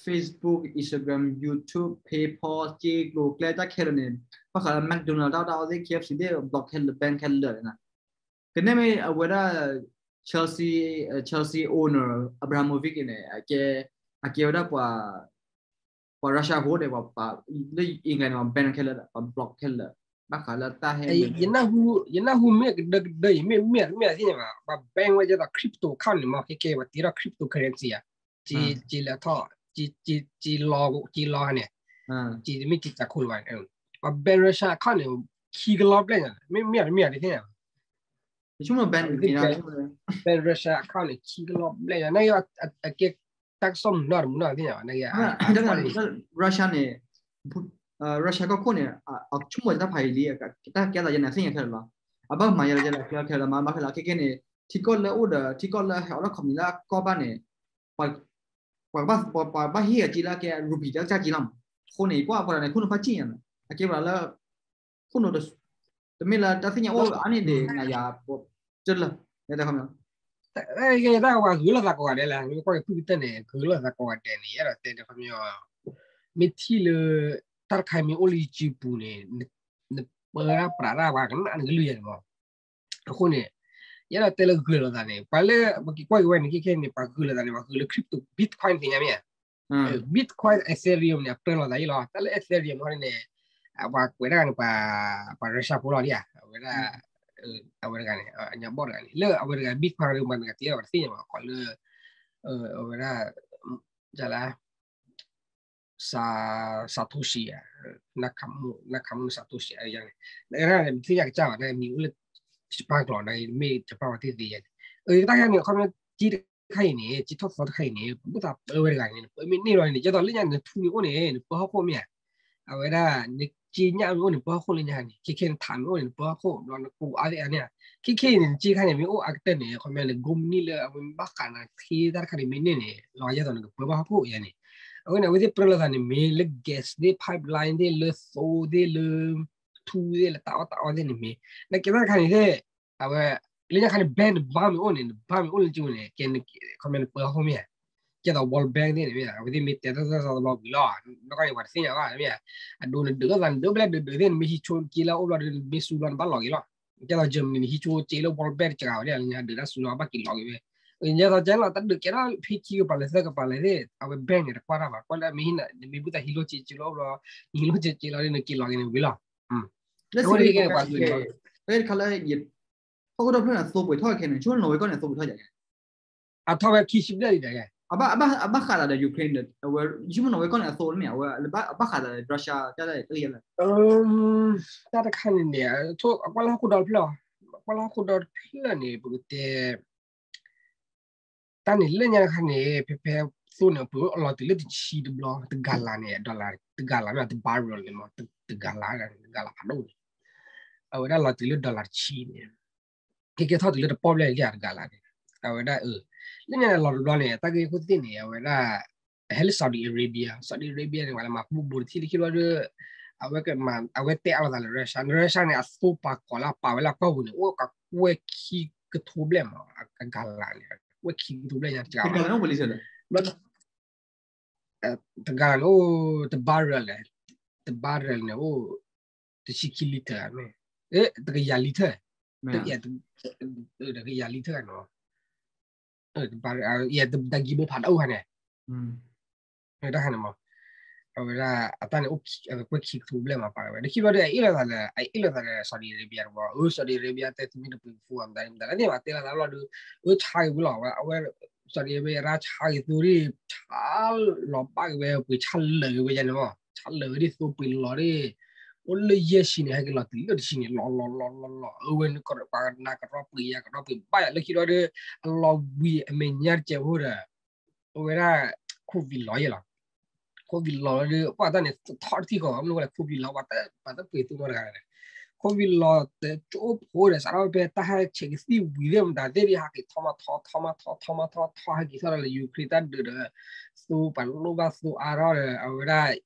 Facebook, Instagram, YouTube, PayPal စ့ကျိၤကျဲတၢ်ခဲလၢာ်န့ၣ် ဘၣ်ဃးလၢ McDonald တၢ်အိၣ်သ့ၣ် K F C သ့ၣ် block ခဲလၢာ် ban ခဲလၢာ်န့ၣ် ကနဲၣ်မ့ၢ်အဝဲဒၣ် Chelsea, Chelsea owner Abramovich န့ၣ် အကဲဝဲဒၣ်ပှၤ ပှၤ Russia ဖိန့ၣ် ပှၤ လၢ England န့ၣ် ပှၤ ban ခဲလၢာ် ပှၤ block ခဲလၢာ် ဘၣ်ဃးလၢတၢ်ဟဲ ယနၢ်ဟူမ့ၢ်ကဒၢကဒၢအံၤ မ့ၢ်မ့ၢ်မ့ၢ်သ့ၣ်ညါဘၣ် ပှၤ ban ဝဲဒ်သိး crypto account န့ၣ်မ့ၢ် ခဲကဲပှၤတ့ထီၣ် cryptocurrency ဧါ က့လၢထီၣ် က့လီၤန့ၣ် က့တမ့ၢ်က့စးခိၣ်လၢၤဘၣ်န့ၣ် ပှၤ ban Russia account န့ၣ် ခံကလီၤဘျဲၣ်ညါ မ့ၢ်မ့ၢ်မ့ၢ်သ့ၣ်ညါ ban Russia account န့ၣ် ခံကလီၤဘျဲၣ်ညါ နကဲတၢ်ကစီၣ်မုာ်နီၢ်တမုာ်နီၢ်သ့ၣ်ညါ Russia န့ၣ် Russia ကီၢ်ခိၣ်န့ၣ် အဆိကမိၣ်တၢ်ဖးယံာ်လံ တၢ်ကဲသးယဲန့ၣ် သ့ၣ်ညါခဲလၢာ်လီၤ အဘၣ်မၤယဲလၢယဲလၢခဲလၢာ်ခဲလၢာ်မၤဘၣ်ခဲလၢာ် ခဲခဲန့ၣ် ထံကီၢ်လၢအိၣ်ဒီး ထံကီၢ်လၢဟဲအိးထီၣ် company လၢအကီၢ်ဘၣ်န့ၣ် ပှၤ ပှၤဘၣ်ဟ့ၣ်အက့လၢကဲ rupee တၢ်ကစၢ်က့လီၤမး အဃိန့ၣ် ကွၢ်အပှၤတဂၤန့ၣ် ခိၣ်နူာ်ဖးကံၣ်ညါန့ၣ် အကဲပှၤလၢ ခိၣ်နူာ် တမ့ၢ်လၢတၢ်သ့ၣ်ညါအိၣ်အါန့ၣ်ဒံး နၤယၤ တလၢ တၢ်ခီ တၢ်ဝဲဂုၤလိာ်သးကိးဂၤဒဲးလဲၣ် မ့ၢ်ကွၢ်က့ၤဖုၣ်ကတၢၢ်န့ၣ် ဂုၤလိာ်သးကိးဂၤဒဲးန့ၣ် ယအဲၣ်ဒိးတဲန့ၣ်ခီပညီ မ့ၢ်ထံၣ်လၢ တၢ်တခါမ့ၢ်အိၣ်လၢယစုပူၤန့ၣ် နပၢတၢ်ပြးတၢ်ပှၤကနၣ်နကလုၢ်ယဲန့ၣ်မး အဃိန့ၣ် ယအဲၣ်ဒိးတဲလၢဂုၤလိာ်သးန့ၣ် ပှၤလၢပက့ၤကွၢ်က့ၤဝဲန့ၣ် ခဲခဲန့ၣ် ပှၤဂုၤလိာ်သးန့ၣ် ပှၤဂုၤလၢ crypto Bitcoin သ့ၣ်ညါမ့ၢ်ဧါ Bitcoin Ethereum န့ၣ် အပြၢလိာ်သးယဲလီၤ တၢ်လၢ Ethereum ဟီန့ၣ် ပှၤကွဲးတၢ်န့ၣ် ပှၤ Russia ဖိလီၤဒ်ဧါ အဝဲဒၣ် အဝဲတဂၤန့ၣ် အညီဘီၣ်တဂၤန့ၣ် လၢအဝဲတဂၤ Bitcoin န့ၣ် ပှၤတဂၤတ့ၢ်လီၤပှၤတသ့ၣ်ညါဘၣ် ခီလၢ အဝဲဒၣ် လၢ Satoshi ဧါ Nakamoto Satoshi န့ၣ် နကဲဒၣ်န့ၣ် ပသ့ၣ်ညါကစၢ်ဘၣ် နမံၤအိၣ်လၢ Japan ကျိာ်န့ၣ် မ့ၢ် Japan ပှၤသ့ၣ်သ့ၣ်ယဲန့ၣ် အတၢ်ခါန့ၣ် ခီပညီ က့တခါအံၤန့ၣ် က့ထီၣ်သီတခါအံၤန့ၣ် ပဘၣ်သးပၢဝဲတဂၤန့ၣ် ပၢမ့ၢ်န့ၢ်လီၤန့ၣ် ဒ်သိးလၢညါနထူန့ၣ်အိၣ်န့ၣ် နပၢဟီၣ်ခိၣ်မ့ၢ်ဧါ အဝဲဒၣ် နက့ညၣ်မ့ၢ်အိၣ်န့ၣ် ပၢဟီၣ်ခိၣ်လၢညါန့ၣ် ခဲခဲနထးမ့ၢ်အိၣ်န့ၣ် နပၢဟီၣ်ခိၣ် ဘျီနကိးအါသ့ၣ်အါန့ၣ် ခဲခဲအံၤန့ၣ် နက့တခါန့ၣ် မ့ၢ်အိၣ်အကတၢၢ်န့ၣ် ခီပညီန့ၣ် ကိးမုၢ်နံၤလၢအဝဲမ့ၢ်ဘၣ်ဃးနၤသ့တၢ်တခါန့ၣ် မ့ၢ်န့ၢ်န့ၣ် လီၤယဲသိးနကပၢဘၣ်ဟီၣ်ခိၣ်ယဲန့ၣ် အဝဲန့ၣ် အဝဲသ့ၣ်ပြၢလိာ်သးန့ၣ် မ့ၢ်လၢ gas သ့ၣ် pipeline သ့ၣ် လၢသိသ့ၣ် လၢ ထူသ့ၣ် လၢတၢ်အီၣ်တၢ်အီသ့ၣ်န့ၣ်မ့ၢ် နကဲဘၣ်တခါန့ၣ်သ့ၣ် အဝဲ လၢညါခါန့ၣ် bank နဘါမ့ၢ်အိၣ်န့ၣ် နဘါမ့ၢ်အိၣ်လၢကၠိန့ၣ် ကဲ ခီပညီနပၢဟီၣ်ခိၣ်မ့ၢ်ဧါ ကဲသိး World Bank သ့ၣ်န့ၣ်မ့ၢ် အဝဲသ့ၣ်မ့ၢ်တဲတၢ်တၢ်တဘျီဝံၤလီၤ နီၢ်ကီၢ်န့ၣ် ပှၤတသ့ၣ်ညါဘၣ်မ့ၢ်ဧါ အဒိနဒုးလိာ်သး နဒုးဘျဲၣ်ဒုးဒုးသ့ၣ် နမ့ၢ်ဟံးဆိက့လၢအအိၣ်ဘျီဒီး နမ့ၢ်စူၤဘျီ နဘၣ်လီၤက့ၤလီၤ ကဲသိး Germany န့ၣ် ဟံးဆိက့လၢ World Bank တစှၤဝဲဒၣ် လၢညါဒုးတၢ်စူၤလီၤ ဘၣ်က့ၤလီၤက့ၤဝဲ ညါသိးကဲလီၤ တၢ်ဒုးကဲထီၣ် ဖဲခံကပၤလၢာ် သၢကပၤလၢာ်သ့ၣ် အဝဲ bank န့ၣ် တကွၢ်တၢ်ဘၣ် ကွၢ်လၢမ့ၢ်ဟံးနၤ နမ့ၢ်ဘူၣ်သးဟံးလိာ်က့ၤက့လီၤဘျီ နဟံးလိာ်က့ၤက့လီၤ နက့ၤလီၤက့ၤန့ၣ်ဝံၤလီၤ လၢစ့ၢ်ကီး တၢ်ခါလၢ ဟီၣ်ခိၣ်ဒီဖျၢၣ်န့ၣ် အသိပှဲၤထီၣ်ခဲန့ၣ် ဆိကမိၣ် Norway ကီၢ်န့ၣ် အသိပှဲၤထီၣ်ယဲ အထီၣ်ဝဲခံဆံဘျဲၣ်လံဒီး အဘၣ်ဃးသးဒီး Ukraine ဒီး အဝဲ ဆိကမိၣ် Norway ကီၢ်န့ၣ် အသိန့ၣ် အဝဲ အဘၣ်ဃးသးဒီး Russia တၢ်တၢ်အံၤလၢ တၢ်တခါန့ၣ်န့ၣ် အကွၢ်လၢဟီၣ်ခိၣ်ဒီတဖျၢၣ် အကွၢ်လၢဟီၣ်ခိၣ်ဒီတဖျၢၣ်န့ၣ် ပကတဲ တၢ်န့ၣ်လၢညါတခါန့ၣ် ဖဲဖဲသိန့ၣ် ပှၤအလီၤတုၤလၢတဆံတဘျီ တဂၤလၢ်န့ၣ် dollar တဂၤလၢ်မ့ၢ် တ barrel န့ၣ်မ့ၢ် တဂၤလၢ် တဂၤလၢ်ဖးဒိၣ်န့ၣ် အဝဲဒၣ်လီၤတုၤလၢ dollar တဆံန့ၣ် ကဲကဲထီၣ်တုၤလၢတပီၢ်ဘျဲၣ်လံတဂၤလၢ်န့ၣ် အဝဲဒၣ် လၢညါန့ၣ်လီၤတဘျီန့ၣ် တၢ်ဂ့ၢ်ခိၣ်သ့ၣ်န့ၣ် အဝဲဒၣ် ဟဲလၢ Saudi Arabia Saudi Arabia န့ၣ် ပှၤလၢမၤဘူၣ်ဘိတထံၣ်လၢခံဘျီဒီး အဝဲကမၤ အဝဲတဲအါလိာ်သးလၢ Russia Russia န့ၣ် အသိပာ်ကီၤလၢအပာ်ဝဲလၢအကီၢ်ပူၤန့ၣ် အိၣ်ကကွဲၢ်ခံကထိဘျဲၣ်မး အကၤလၢ်န့ၣ် ကွဲၢ်ခံကထိဘျဲၣ်ညါတကးဘၣ် တဂၤန့ၣ်အိၣ် တ barrel န့ၣ် တ barrel န့ၣ်အိၣ် တဆံခံ liter မ့ၢ် တကယၤ liter တကယၤ liter န့ၣ် တ barrel ယဲတဂံၢ်ဘိဖးဒိၣ်ခါန့ၣ် တၢ်ခါန့ၣ်မး အဝဲဒၣ် အတၢ်န့ၣ် အကွဲၢ်ခံကထိဘျဲၣ်မးပာ်ဝဲ တခံဘျီဒီး အအ့ၣ်လိာ်သးလၢ အအ့ၣ်လိာ်သးလၢ Saudi Arabia တဘျီ အၢ Saudi Arabia တဲသုမ့ၢ်တပှ့ၤကဖိအမတၤမတၤ လၢန့ၣ်မးတဲလိာ်သးလီၤဒီး အၢ ဆါက့ၤဝံၤလီၤ အဝဲ Saudi Arabia ရၣ်ဆါက့ၤသိဒီး ဆါလီၤဘၣ်က့ၤဝဲ ပှ့ၤဆါလၢာ်က့ၤဝဲယဲန့ၣ်မး ဆါလၢာ်ဝဲဒ်သိပှ့ၤလီၤဒီး အိၣ်လၢယဲၢ်ဆံန့ၣ် ဟဲက့ၤလီၤတုၤလၢတဆံန့ၣ် လီၤလီၤလီၤလီၤလီၤ အၢ ဝဲန့ၣ် ပှၤကနၣ်ကရီပှ့ၤယၤ ကရီပှ့ၤဘၣ်ယၤ လၢခံဘျီဒီး အလီၤဝံၤအမဲာ်ညါတစဲးဖိဒီး အဝဲဒၣ် COVID လီၤယဲၢ်လီၤ COVID လီၤလီၤဒီး ပှၤတၢ်န့ၣ် ထီၣ်တထံၣ်ဃီ မနုၤဝဲလဲၣ် COVID လီၤ ပှၤတပှ့ၤသူနီတဂၤန့ၣ် ဖိဝံၤလီၤတကၠိဖိဒီး စးထီၣ်ဖဲတၢ်ဟဲဆဲးကသံၣ်ဝံၤသ့ၣ်မတၤသ့ၣ်ဒ် ဟးက့ၤထီမါထီ ထီမါထီ ထီမါထီ ထီ ဟဲက့ၤထီၣ်ဒီးလၢ Ukraine တၢ်ဒုးဒီး သိပှၤလိၣ်ဘၣ်သိအါထီၣ်ဒီး အဝဲဒၣ်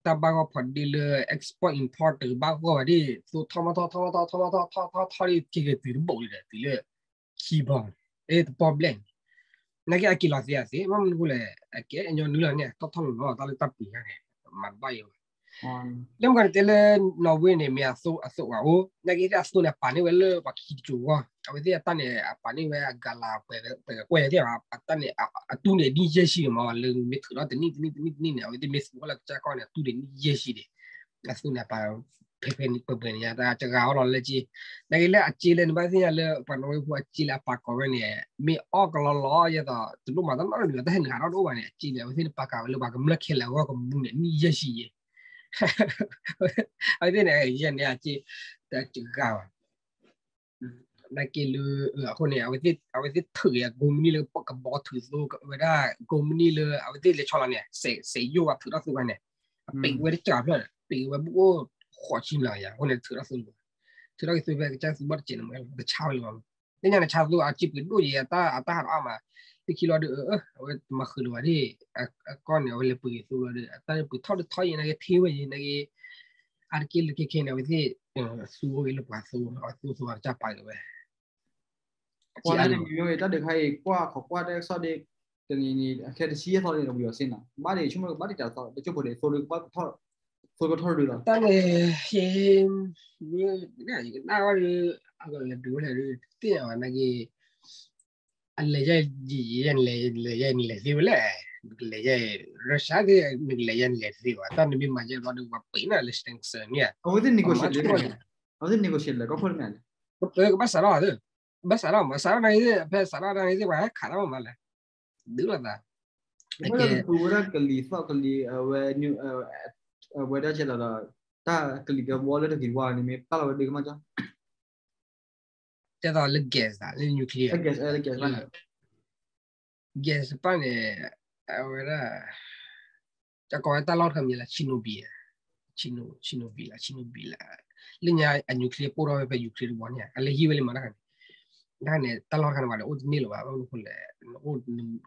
တၢ်ဘၣ်ဂီၢ်ဖီဒ့လၢ export import တကဘၣ်ဂီၢ်ဘၣ်ဒ် သိထီမါထီ ထီမါထီ ထီမါထီ ထီထီထီဒ် က့ၤက့ၤတုၤတဘိလံဒီး တုၤလၢ ခံဘီ အဲ တပီၣ်ဘျဲၣ်န့ၣ် နာ်က့အက့ၤလီၤသ့အသ့ ဘၣ်မနုၤဃိလဲၣ် အကဲညီနုၢ်လီၤန့ၣ် ထီၣ်ထီၣ်လီၤလီၤ တၢ်လၢတၢ်ပှ့ၤညါန့ၣ် မၤတဘၣ်ယိၤဘၣ်. လၢမကန့ၣ်တဲလၢ Norway န့ၣ် မ့ၢ်အသိအသိဘၣ်အိၣ် နာ်က့သ့ၣ်အသိန့ၣ် အပာ်န့ၢ်ဝဲလၢပှၤခံတကၠိၤဂီၢ် အဝဲသ့ၣ်အတၢ်န့ၣ် အပာ်န့ၢ်ဝဲအဂၤလၢ ပှဲၤကကွဲၢ်သ့ၣ်ဘၣ် အတၢ်န့ၣ် အတူၢ်န့ၣ် နံၣ်ယဲၢ်ဆံန့ၣ်မး လၢမ့ၢ်ထုးထီၣ်တနံၣ်တနံၣ်တနံၣ်တနံၣ်န့ၣ် အဝဲသ့ၣ်မ့ၢ်သူဝဲလၢကစၢ်ကီၢ်န့ၣ် အတူၢ်န့ၣ် နံၣ်ယဲၢ်ဆံန့ၣ် အသိန့ၣ် အပာ် ဖဲဖဲန့ၣ် ပှဲၤပှဲၤန့ၣ် တၢ်တဂၤအီၤလီၤလၢက့ နာ်က့လၢအစ့လၢနဘၣ်သ့ၣ်ညါလၢ ပှၤနီၣ်ဝ့ဖိအစ့လၢအပာ်ကီၤဝဲန့ၣ် မ့ၢ်အီၣ်ကလီလီၤ ယဲသိး တလိၣ်မၤတၢ်နီတမံၤ တၢ်ဟဲနုာ်ဟးထီၣ်တအိၣ်ဘၣ်န့ၣ် အစ့န့ၣ် အဝဲသ့ၣ်န့ၣ်ပာ်ကီၤဝဲလၢပှၤကမျၢၢ်ခဲလၢာ်အဂီၢ်ကမူန့ၣ် နံၣ်ယဲၢ်ဆံယဲ အဝဲသ့ၣ်န့ၣ် ယဲန့ၣ်အစ့ တၢ်တဂၤဘၣ် နာ်က့လၢ အဃိန့ၣ် အဝဲသ့ၣ်ထုးက့ၤအကိးမုၢ်နံၣ်လၢကဘီထုးသိဝဲဒၣ် ကိးမုၢ်နံၣ်လၢ အဝဲသ့ၣ်လဲၤဆီလီၤန့ၣ် စဲးယိၣ်ဝဲထုးထီၣ်သိဝဲန့ၣ် အပံးဝဲတကးဖျၢၣ်န့ၣ် ပံးဝဲဘူးအိၣ်ဃိးဆံမးယၤ အဃိန့ၣ်ထုးထီၣ်သိလၢ ထုးထီၣ်က့ၤသိဖဲကစၢ်သူဘီၣ်တစဲးန့ၣ်မး တဆါဝဲလၢၤဘၣ် သ့ၣ်ညါန့ၣ် ဆါသိအစ့ပှ့ၤဒိၣ်ယဲ အတၢ်ဟးထီၣ်အါမး လၢခံလီၤဒီး အဝဲတမၤဃုာ်လၢၤဘၣ်ဒ် အကီၢ်န့ၣ် အဝဲလဲၤပှ့ၤက့ၤသိလီၤဒီး အတၢ်ပှ့ၤထီၣ်တထီၣ်ယဲ နာ်က့ထံဝဲယဲ နာ်က့ အါတက့ၢ်လၢခဲခဲန့ၣ် အဝဲသ့ၣ် သူအိၣ်ဂ့ၤလၢပှၤသိ အဝဲသူသိအကစၢ်ပာ်က့ၤဝဲ ကွၢ်လၢတမံၤမ့ၢ်တၢ်ဒုးခါအံၤ ကွၢ်ခီကွၢ်တၢ်ကစီၣ်ဒ် တနံၤနံၤ အခဲတဆံယဲၢ်သီန့ၣ် ဝံၤအီၤစ့ၢ်နီၤ ဘၣ်ဒ်ဆိကမိၣ်ကဘၣ်တံာ်တာ်သီ တကၠိဖိဒီး သိလၢကဘၣ်ထီၣ် သိကထီၣ်တဒုလီၤ တၢ်န့ၣ် ယကနၣ်ဝဲဒီး အကလဲၤဒုးဝဲလဲၣ်ဒုး တသ့ၣ်ညါဘၣ်နာ်က့ အလဲၤယဲၢ်ယဲၢ်န့ၣ်လဲၤ လဲၤယဲၢ်န့ၣ်လဲၤသ့ဝဲလဲၣ် နကလဲၤယဲၢ် Russia သ့ၣ် နကလဲၤယဲၢ်န့ၣ်လဲၤသ့ဘၣ် တၢ်နမ့ၢ်မၤယဲၢ်ဘျီဒီး ပှၤပှ့ၤနၤလၢ sanction န့ၣ် အဝဲသ့ၣ် negotiate လၢ အဝဲသ့ၣ် negotiate လၢကီၢ်ခိၣ်လၢမ့ၢ်လဲၣ် ကဘၣ်စးထီၣ် ဘၣ်စးထီၣ်မး စးထီၣ်နာ်က့ ဖဲစးထီၣ်နာ်က့သ့ၣ် ပှၤဟဲခးတၢ်မးမးလဲၣ် ဒုးလိာ်သး ပဝဲလၢပူၤဝဲဒၣ်ကလံၤသီၣ်ကလံၤ အဝဲ အဝဲဒၣ်ကဲသိးဒီး တၢ်ကလံၤကဘီလၢတဂ့ၤဝါန့ၣ် မ့ၢ်ပာ်လီၤဝဲဒုးကမၣ်ကၠီ ကဲသိးလၢ gas သးလၢ nuclear လၢ gas လၢ gas တပၣ်န့ၣ် အဝဲဒၣ် တၢ်ကိးဝဲတၢ်လီၢ်တခါမံၤလၢ Chernobyl, Chernobyl လၢ Chernobyl လၢ လၢညါအ nuclear ပိၢ်ထီၣ်ဝဲဖဲ Ukraine တဘီန့ၣ် အလဲၤဟံးဝဲလံမးတၢ်ခါန့ၣ် တၢ်န့ၣ် တၢ်လီၢ်တခါန့ၣ်ဘၣ်ဒီး အိၣ်တန့ၢ်လၢၤဘၣ် ဘၣ်မနုၤအဃိလဲၣ် နအိၣ်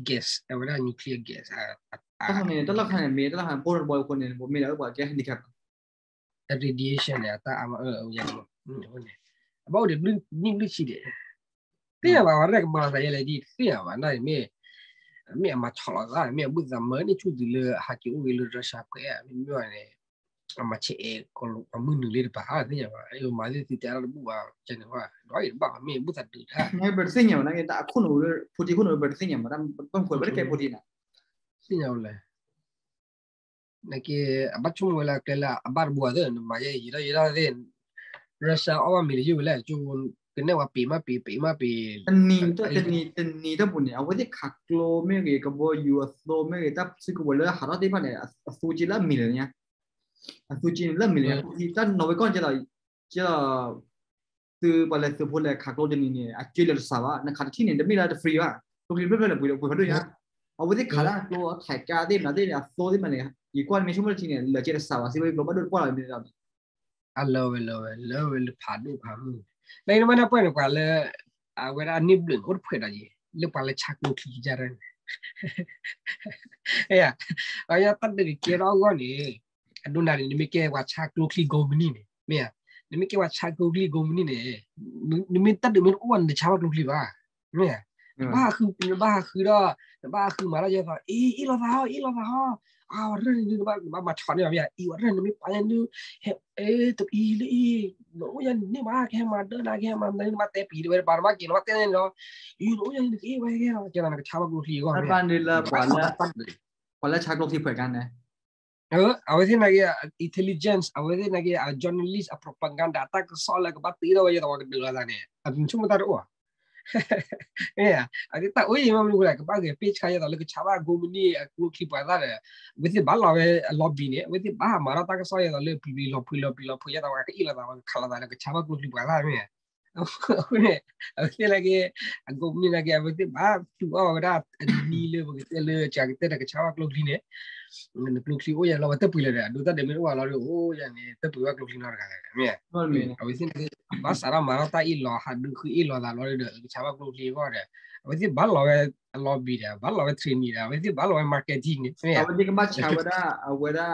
gas အဝဲဒၣ် nuclear gas တၢ်ခါန့ၣ် တၢ်လီၢ်ခါန့ၣ် မ့ၢ်တၢ်လီၢ်ခါန့ၣ် ပိၢ်ထီၣ်တဘီအဃိန့ၣ် ပမ့ၢ်ဒၣ်ပှၤကဲ handicap အ radiation န့ၣ် အတၢ်အါမး အဝဲန့ၣ် အဘၣ်အိၣ်ဒီးနံၣ်ဘျုးဆံဒီး သ့ၣ်ညါဘၣ် ပှၤတၢ်ကမၤသးယဲလဲၣ်ဒ် တသ့ၣ်ညါဘၣ် နာ်က့မ့ၢ် မ့ၢ်အမၤဆီၣ်လီၤသး မ့ၢ်အဘူၣ်သးမၢန့ၢ်ဆူၣ်တုၤလၢ ဟးက့ၤအိၣ်ဂ့ၤလၢ Russia ပှဲၤ မ့မ့ၢ်န့ၣ် အမၤဆဲးအဲၣ်ကီးလိာ် ပှၤမုၢ်နုာ်လံတပၤ သ့ၣ်ညါဘၣ် မၤသ့ၣ်သုတဲအါထီၣ်တဘူၣ်ဘၣ် ကဲန့ၣ် ဒီးအံၤတဘၣ် မ့ၢ်ဘူၣ်သးဒုးတၢ် ပတသ့ၣ်ညါဘၣ် နာ်က့ တၢ်အခိၣ်နူာ် Putin ခိၣ်နူာ် ပတသ့ၣ်ညါဘၣ် ဘၣ်မနုၤအဃိလဲၣ် ပတကဲ Putin န့ၣ် သ့ၣ်ညါဝဲလဲၣ် နာ်က့ အဘၣ်ဆိကမိၣ်ဝဲလၢကျဲလၢအဘၣ်တဘိသ့ၣ် နမၤယဲၢ်ယံာ်ထီၣ်ယံာ်ထီၣ်သ့ၣ် Russia အီၣ်ဘၣ်မ့ၤလၢယုၢ်ဝဲလဲၣ် ကနဲၣ်ဝဲပံးမးပံး ပံးမးပံး တနံၤ တနံၤ တနံၤတပူၤန့ၣ် အဝဲသ့ၣ်ခးကျိမ့ၢ်ဂ့ၤ ကဘီယူၤအသိမ့ၢ်ဂ့ၤ တၢ်စုကဝဲၤလၢဟးထီၣ်သ့ၣ်တဖၣ်န့ၣ် အသူက့လၢအမံၤလၢာ်ညါ အသူက့န့ၣ်လၢအမံၤလၢာ်ညါ တၢ်နီၣ်ဝဲကီၢ်ကဲလီၤ ကဲလီၤ သုပှၤလဲၤသုးဖိလဲၤခးကျိတနံၤန့ၣ် အက့လၢာ်တစှၤဘၣ် နခးတထံၣ်န့ၣ် တမ့ၢ်လၢတ free ဘၣ် ကျိချံဖျၢၣ်ဖျၢၣ်လဲၤပှ့ၤပှ့ၤဖးဒိၣ်ညါ အဝဲသ့ၣ်ခးလၢကျိ ထဲးကါသ့ၣ်မနုၤသ့ၣ်န့ၣ် အသိသ့ၣ်မနုၤန့ၣ် ယကွၢ်န့ၣ်မ့ၢ်ဆိကမိၣ်တထံၣ်န့ၣ် လၢာ်က့တစှၤဘၣ် စံးဝဲကျိဘၣ်ဒိၣ်တပှၢ်လီၤမ့ၢ်ဒီး အလၢဝဲလၢဝဲလၢဝဲလၢဖးဒိၣ်ဖးမုၢ် နမ့ၢ်နပှဲၢ်န့ၣ်ပှၤလၢ အဝဲဒၣ်အန့ၢ်ဘျုးန့ၣ် အိၣ်တဖှဲးဒီးယံၤ လၢပှၤလၢဆါကျိချံကဒါန့ၣ် အတၢ်ဒုးကဲထီၣ်အဂီၢ်န့ၣ် အဒိနၤန့ၣ် နမ့ၢ်ကဲပှၤဆါကျိချံကိးမုၢ်နံၤန့ၣ် မ့ၢ်ဧါ နမ့ၢ်ကဲပှၤဆါကျိချံကိးမုၢ်နံၤန့ၣ် နမ့ၢ်တၢ်ဒုးမ့ၢ်တအိၣ်ဘၣ်န့ၣ် နဆါဘၣ်ကျိချံဘၣ် မ့ၢ်ဧါ နဘၣ်ဟးဃု နဘၣ်ဟးဃုဒီး နဘၣ်ဟးဃုမၤထီၣ်ယဲသိး အ့ အ့ၣ်လိာ်သးဟီ အ့ၣ်လိာ်သးဟီ အဝဲရၢၢ်န့ၣ် နဘၣ်မၤဆီၣ်န့ၢ်ဘၣ်မ့ၢ်ဧါ အ့ၣ်ဝဲရၢၢ်န့ၣ် နမ့ၢ်ပာ်ညါန ဟဲ အ့ တအံၤလၢအံၤ နအိၣ်ယါန့ၣ်န့ၢ်ဘၣ် ကဟဲမၤဒၢနၤ ကဟဲမၤနၤ နဘၣ်တဲပံၤတဝဲ ပှၤနဘၣ်က့ၤ နဘၣ်တဲန့ၣ်လီၤ အံၤ နအိၣ်ယါန့ၣ် နကအ့ၣ်ဝဲကဲလီၤ ကဲလီၤ နကဆါဘၣ်ကျိချံအဂီၢ်မ့ၢ်ဧါ ပှၤလၢဆါကျိချံဖှဲးကါန့ၣ် အဝဲသ့ၣ်နာ်က့ intelligence အဝဲသ့ၣ်နာ်က့ အ journalist အ propaganda အတၢ်ကစီၣ်လၢကဘၣ်တ့ထီၣ်ဝဲယဲသိးပှၤကဒုးလိာ်သးန့ၣ် အတဆိကမိၣ်တၢ်တအိၣ် မ့ၢ်ဧါ အတၢ်အိၣ်အံၤမ့ၢ်မနုၤလဲၣ် ကဘၣ်ဂဲၤပ့ၢ်ဆါယဲသိးလၢကဆါဘၣ်ကိးမုၢ်နံၤအကျိချံပှၤသၣ်ဒီး အဝဲသ့ၣ်ဘၣ်လီၤဝဲအ lobby န့ၣ် အဝဲသ့ၣ်ဘၣ်မၤထီၣ်တၢ်ကစီၣ်ယဲသိးလၢပျံၤပျံၤလီၤဖှံလီၤပျံၤလီၤဖှံယဲသိးပှၤကအ့ၣ်လိာ်သးပှၤကခးလိာ်သးလၢကဆါဘၣ်ကျိချံပှၤသၣ်မ့ၢ်ဧါ အဃိန့ၣ် အဝဲသ့ၣ်နာ်က့ အကိးမုၢ်နံၤနာ်က့ အဝဲသ့ၣ်ဘၣ်သူၣ်အီၣ်ဝဲဒၣ်အနံၤလၢပကတဲလၢ ကကတဲတၢ်ကဆါဘၣ်ကျိချံန့ၣ်, နကျိချံအိၣ်ယၤလီၤ ပှၤတပှ့ၤလၢၤဒီး အဒိတၢ်ဒဲးမ့ၢ်တအိၣ်အလီၤဒီး အိၣ်ယၤန့ၣ် တပှ့ၤဘၣ်ကျိချံနီတဂၤလဲၣ်မ့ၢ်ဧါ. အဝဲသ့ၣ်နာ်က့ ဘၣ်စးထီၣ်မၤထီၣ်တၢ်အ့ၣ်လိာ် ဟးဒုးဃုအ့ၣ်လိာ်သးလီၤဒီး ကဆါဘၣ်ကျိချံအဂီၢ်ဒီး အဝဲသ့ၣ်ဘၣ်လီၤဝဲအလီၤဘံၤဒီး ဘၣ်လီၤဝဲ training ဒီး အဝဲသ့ၣ်ဘၣ်လီၤဝဲ marketing န့ၣ် အဝဲသ့ၣ်ကဘၣ်ဆါဝဲဒၣ် အဝဲဒၣ်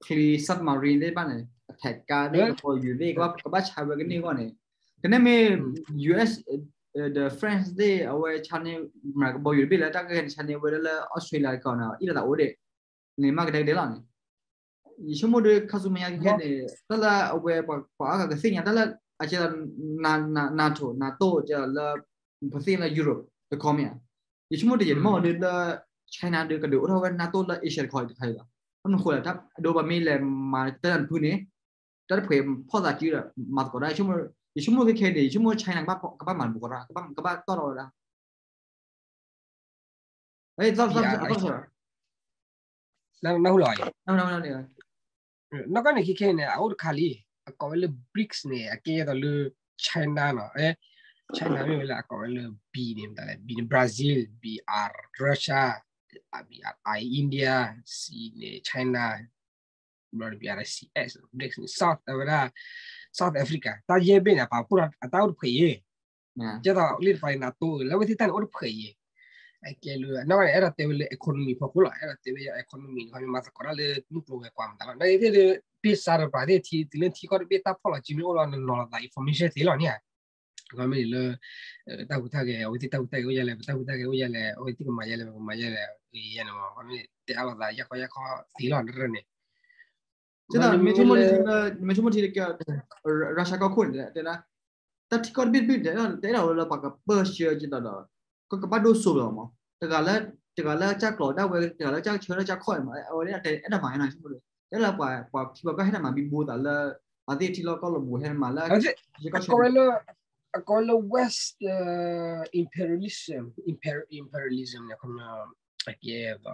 ချံ submarine သ့ၣ်တဖၣ်န့ၣ် အထးကါသ့ၣ် ကဘီယူၤသ့ၣ် ကဘၣ်ဆါဝဲကန့ၢ်အဂီၢ်န့ၣ် ကန့ၣ်မ့ၢ် US ဒီး France သ့ၣ် အဝဲဆါန့ၢ် မၤကဘီယူၤတဘ့ၣ်လၢတၢ်ဂ့ၢ်န့ၣ် ဆါန့ၢ်ဝဲဒၣ်လၢ Australia တခီန့ၣ် အ့ၣ်လိာ်သးအိၣ်ဒံး န့ၣ်မ့ၢ်ကဒဲကဒဲလီၤန့ၣ် ယဆိကမိၣ်ဒီး ခါဆူမဲာ်ညါခဲခဲန့ၣ် တၢ်လၢအဝဲပှၤအါဂၤကသ့ၣ်ညါ တၢ်လၢအကဲဒီး NATO NATO ကဲဒီးလၢ ပသ့ၣ်ညါလၢ Europe တခီမ့ၢ်ဧါ. ယဆိကမိၣ်တယဲၢ်တမ့ၢ်ဒီးလၢ China ဒီးကဒုးအိၣ်ထီၣ်ဝဲ NATO လၢ Asia တခီတခါအံၤလီၤ. ဘၣ်မနုၤဃိလဲၣ် အဒိပမ့ၢ်လဲၤမၤတၢ်တဖုန့ၣ် တၢ်တဖှဲးဖီၣ်သးစုဒီး မၤသကိးတၢ် ယဆိကမိၣ်ခဲခဲန့ၣ် ယဆိကမိၣ် China ကဘၣ်မၤဘူးကီးတၢ် ကဘၣ်တီၣ်ထီၣ်ဝဲဒၣ် နၢ်ဟူလီၤ နီၢ်ကီၢ်န့ၣ်ခဲခဲန့ၣ် အအိၣ်တခါလံ အကိးဝဲလၢ BRICS န့ၣ် အကဲသိးလၢ China နီၤ China မ့ၢ်ဝဲလၢအကိးဝဲလၢ B န့ၣ် မတၤလဲၣ် B န့ၣ် Brazil, B R Russia, B R I India, C န့ၣ် China, ဘျီဒီး B R I C S, BRICS န့ၣ် South အဝဲဒၣ် South Africa တၢ်ယဲၢ်ဘ့ၣ်န့ၣ် ပာ်ဖှိၣ်အတၢ်အိၣ်တဖှဲးအံၤ ကဲသိးလံတပၤန့ၣ် NATO လၢအဝဲသ့ၣ်တၢ်န့ၣ်အိၣ်တဖှဲးအံၤ အကဲလၢ အနီၢ်ကီၢ်န့ၣ် အဲၣ်ဒိးတဲဝဲလၢ economy ဖီခိၣ်လီၤ အဲၣ်ဒိးတဲဝဲ economy န့ၣ် ခီမ့ၢ်မၤသကိးတၢ်လၢမုၢ်ကျိၤဝဲၤကွာ်မတၤလီၤ နာ်က့သ့ၣ်လၢ ပ့ၢ်စါတပၤသ့ၣ်ထံ တုၤလၢထံကီၢ်တဘ့ၣ်တၢ်ဖီၣ်လီၤစုမ့ၢ်အိၣ်လီၤ နနီၤလီၤသး information သ့လီၤန့ၣ်ဧါ ခီမ့ၢ်န့ၣ်လၢ တၢ်ဟူးတၢ်ဂဲၤ အဝဲသ့ၣ်တၢ်ဟူးတၢ်ဂဲၤအိၣ်ယဲလဲၣ် ပတၢ်ဟူးတၢ်ဂဲၤအိၣ်ယဲလဲၣ် အဝဲသ့ၣ်ကမၤယဲလဲၣ် ပကမၤယဲလဲၣ် ယဲန့ၣ်မ့ၢ် ခီမ့ၢ်တဲအါလိာ်သး ယါခီယါခီသ့လီၤ တရၢၢ်န့ၣ် မ့ၢ်ဆိကမိၣ်လၢ မ့ၢ်ဆိကမိၣ်ထံလၢ Russia ကီၢ်ခိၣ်န့ၣ် တဲဒၣ် တၢ်ထံကီၢ်တဘ့ၣ်တဘ့ၣ် တအဲၣ်ဒိးဝဲလၢပှၤကပၢၢ်ဆှၢကဒီးဒီး ကကဘၣ်ဒိၣ်စိလီၤမး တဂၤလၢ တဂၤလၢကၢ်ကျီၤဒၣ်ဝဲ တဂၤလၢကၢ်ဆၢလၢကၢ်ခီၣ်မး အဝဲဒၣ်အဲၣ်ဒိးမၤနီၤ ဆိကမိၣ်လၢ တဲလၢပှၤ ပှၤခံပှၤကဟဲနမၤဘံဘူသးလၢ အသ့ၣ်ထံလီၢ်ကီၢ်လီၤဘူးဟဲနမၤလၢ အကိးဝဲလၢ အကိးဝဲလၢ West imperialism, imperialism န့ၣ် ခီမ့ၢ် အကဲ ဘီ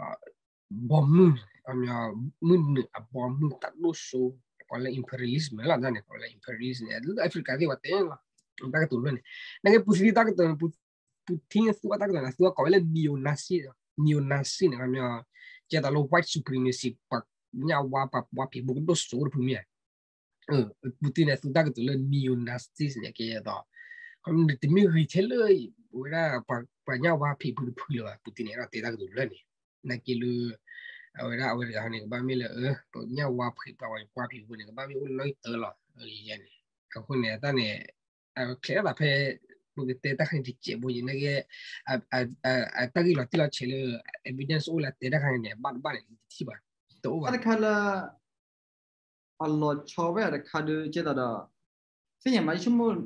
မုၢ်န့ၣ် မုၢ်နုာ်အဘီမုၢ်တၢ်ဒိၣ်စိ ကိးလၢ imperialism လီၤန့ၣ် ကိးလၢ imperialism န့ၣ် လၢ Africa သ့ၣ်ပှၤတဲလီၤ တၢ်ကတိၤလၢန့ၣ် နာ်က့ Putin တၢ်ကတိၤန့ၣ် Putin သူဘၣ်တၢ်ကတိၤန့ၣ် သူကကိးဝဲလၢ neo-Nazi, neo-Nazi န့ၣ် ခီမ့ၢ် ကဲသိးလၢ white supremacy ပှၤညၣ်ဝါ ပှၤဖံးဘူးကဒိၣ်စိတဖုမ့ၢ် Putin န့ၣ် သူတၢ်ကတိၤလၢ neo-Nazis န့ၣ် ကဲသိး ခီမ့ၢ်တမ့ၢ်ဂ့ၤထဲလၢ ဝဲဒၣ် ပှၤညၣ်ဝါဖံးဖုတဖုလၢၤဘၣ် Putin န့ၣ် အဲၣ်ဒိးတဲတၢ်ကတိၤလၢန့ၣ် နာ်က့လၢ အဝဲဒၣ်အဝဲတဂၤန့ၣ် ကဘၣ်မ့ၢ်လၢ ပှၤညၣ်ဝါဖံး ပှၤဝဲပှၤဖံးဖုန့ၣ် ကဘၣ်မ့ၢ်အိၣ်လၢနီၣ်ဂံၢ်တၢလီၤ ယဲန့ၣ် အဃိန့ၣ် တၢ်န့ၣ် အခဲအသးဖဲ ပကတဲတၢ်ခါန့ၣ်တစဲးဖိယဲနာ်က့ တၢ်ဂ့ၢ်လီၤတံၢ်လီၤဆဲးလၢ evidence အိၣ်လၢတဲတၢ်ခါန့ၣ် ဘၣ်တဘၣ်န့ၣ် တထံၣ်ဘၣ် တအိၣ်ဘၣ် တခါလၢ အလီၤဆီဝဲဒၣ်တခါဒုး ကဲသိးဒီး သ့ၣ်ညါမး ယဆိကမိၣ်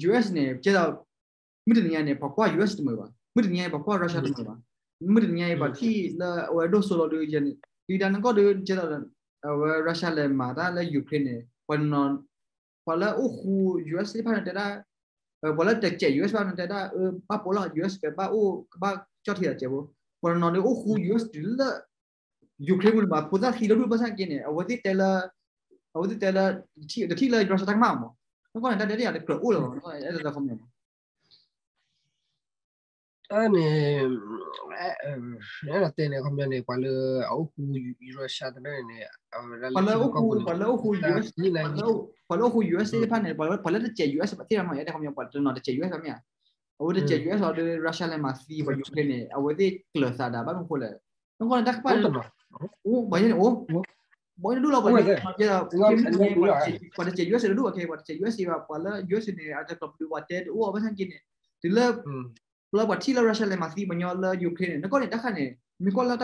US န့ၣ် ကဲသိး မုၢ်တနံၤညါန့ၣ် ပှၤကွၢ် US တမုာ်ဘၣ် မုၢ်တနံၤညါန့ၣ် ပှၤကွၢ် Russia တမုာ်ဘၣ် မုၢ်တနံၤညါအံၤ ပှၤထံၣ်လၢအဝဲဒိၣ်စိလီၤဒုး ယဲန့ၣ် ဒုးတၢ်နကီၢ်ဒုး ကဲသိးဒီး အဝဲ Russia လဲၤမၤတၢ်လၢ Ukraine န့ၣ် ပှၤတနီၤ ပှၤလၢအိၣ်ဃူ US သ့ၣ်တဖၣ်န့ၣ်တဲဒၣ် ပှၤလၢတစဲး US ဘၣ်န့ၣ်တဲဒၣ် ဘၣ်ပိာ်လီၤ US ကဘၣ်အိၣ် ကဘၣ်ကၠီၣ်ထံသးစဲးဖိ ပှၤတနီၤဒုးအိၣ်ဃူ US တုၤလၢ Ukraine ပူၤန့ၣ်ဘၣ် ဖိသၣ်သံလၢဒူၣ်ဘၣ်ဆၣ်က့န့ၣ် အဝဲသ့ၣ်တဲလၢ အဝဲသ့ၣ်တဲလၢ တထံၣ်လၢ Russia တၢ်ကမၣ်မး နကီၢ်န့ၣ် တၢ်ဒဲးတၢ်ယၤတကြၢးအိၣ်လၢၤဘၣ် နကီၢ်န့ၣ် အဲၣ်ဒိးခီပညီမး တၢ်န့ၣ် အဲၣ်ဒိးတဲန့ၣ် ခီပညီန့ၣ် ပှၤလၢအအိၣ်ဃူ Russia တဖၣ်န့ၣ် အဝဲဒၣ်လၢထံလီၢ်ကီၢ်ပူၤန့ၣ် ပှၤလၢအိၣ်ဃူ US သ့ၣ်တဖၣ်န့ၣ် ပှၤလၢတစဲး US ဘၣ်န့ၣ် ပှၤလၢတစဲး US သ့ၣ်တဖၣ်မ့ၢ် ယတဲခီပညီ ပှၤတနီၤတစဲး US ဘၣ်မ့ၢ်ဧါ အဝဲတစဲး US အီၤဒီး Russia လဲၤမၤသံပှၤ Ukraine န့ၣ် အဝဲသ့ၣ်ကျၢၤသးဒၣ် ဘၣ်မနုၤဃိလဲၣ် နကီၢ်န့ၣ် တၢ်ကပၣ်န့ၣ် အိၣ် ဘၣ်ယဲန့ၣ် အိၣ် ဘၣ်ယဲန့ၣ်ဒူၣ်လီၤ ပှၤ ပှၤတစဲး US န့ၣ်ဒူၣ် ပှၤတစဲး US ဘၣ် ပှၤလၢ US န့ၣ် အတကျိးပဒုးပှၤတဲတအိၣ်ဘၣ်ဆၣ်က့န့ၣ် တုၤလၢ ပှၤလၢပှၤထံၣ်လၢ Russia လဲၤမၤသံပှၤကညီလၢ Ukraine န့ၣ် နကီၢ်န့ၣ် တၢ်ခါန့ၣ် မ့ၢ်ကွၢ်လၢ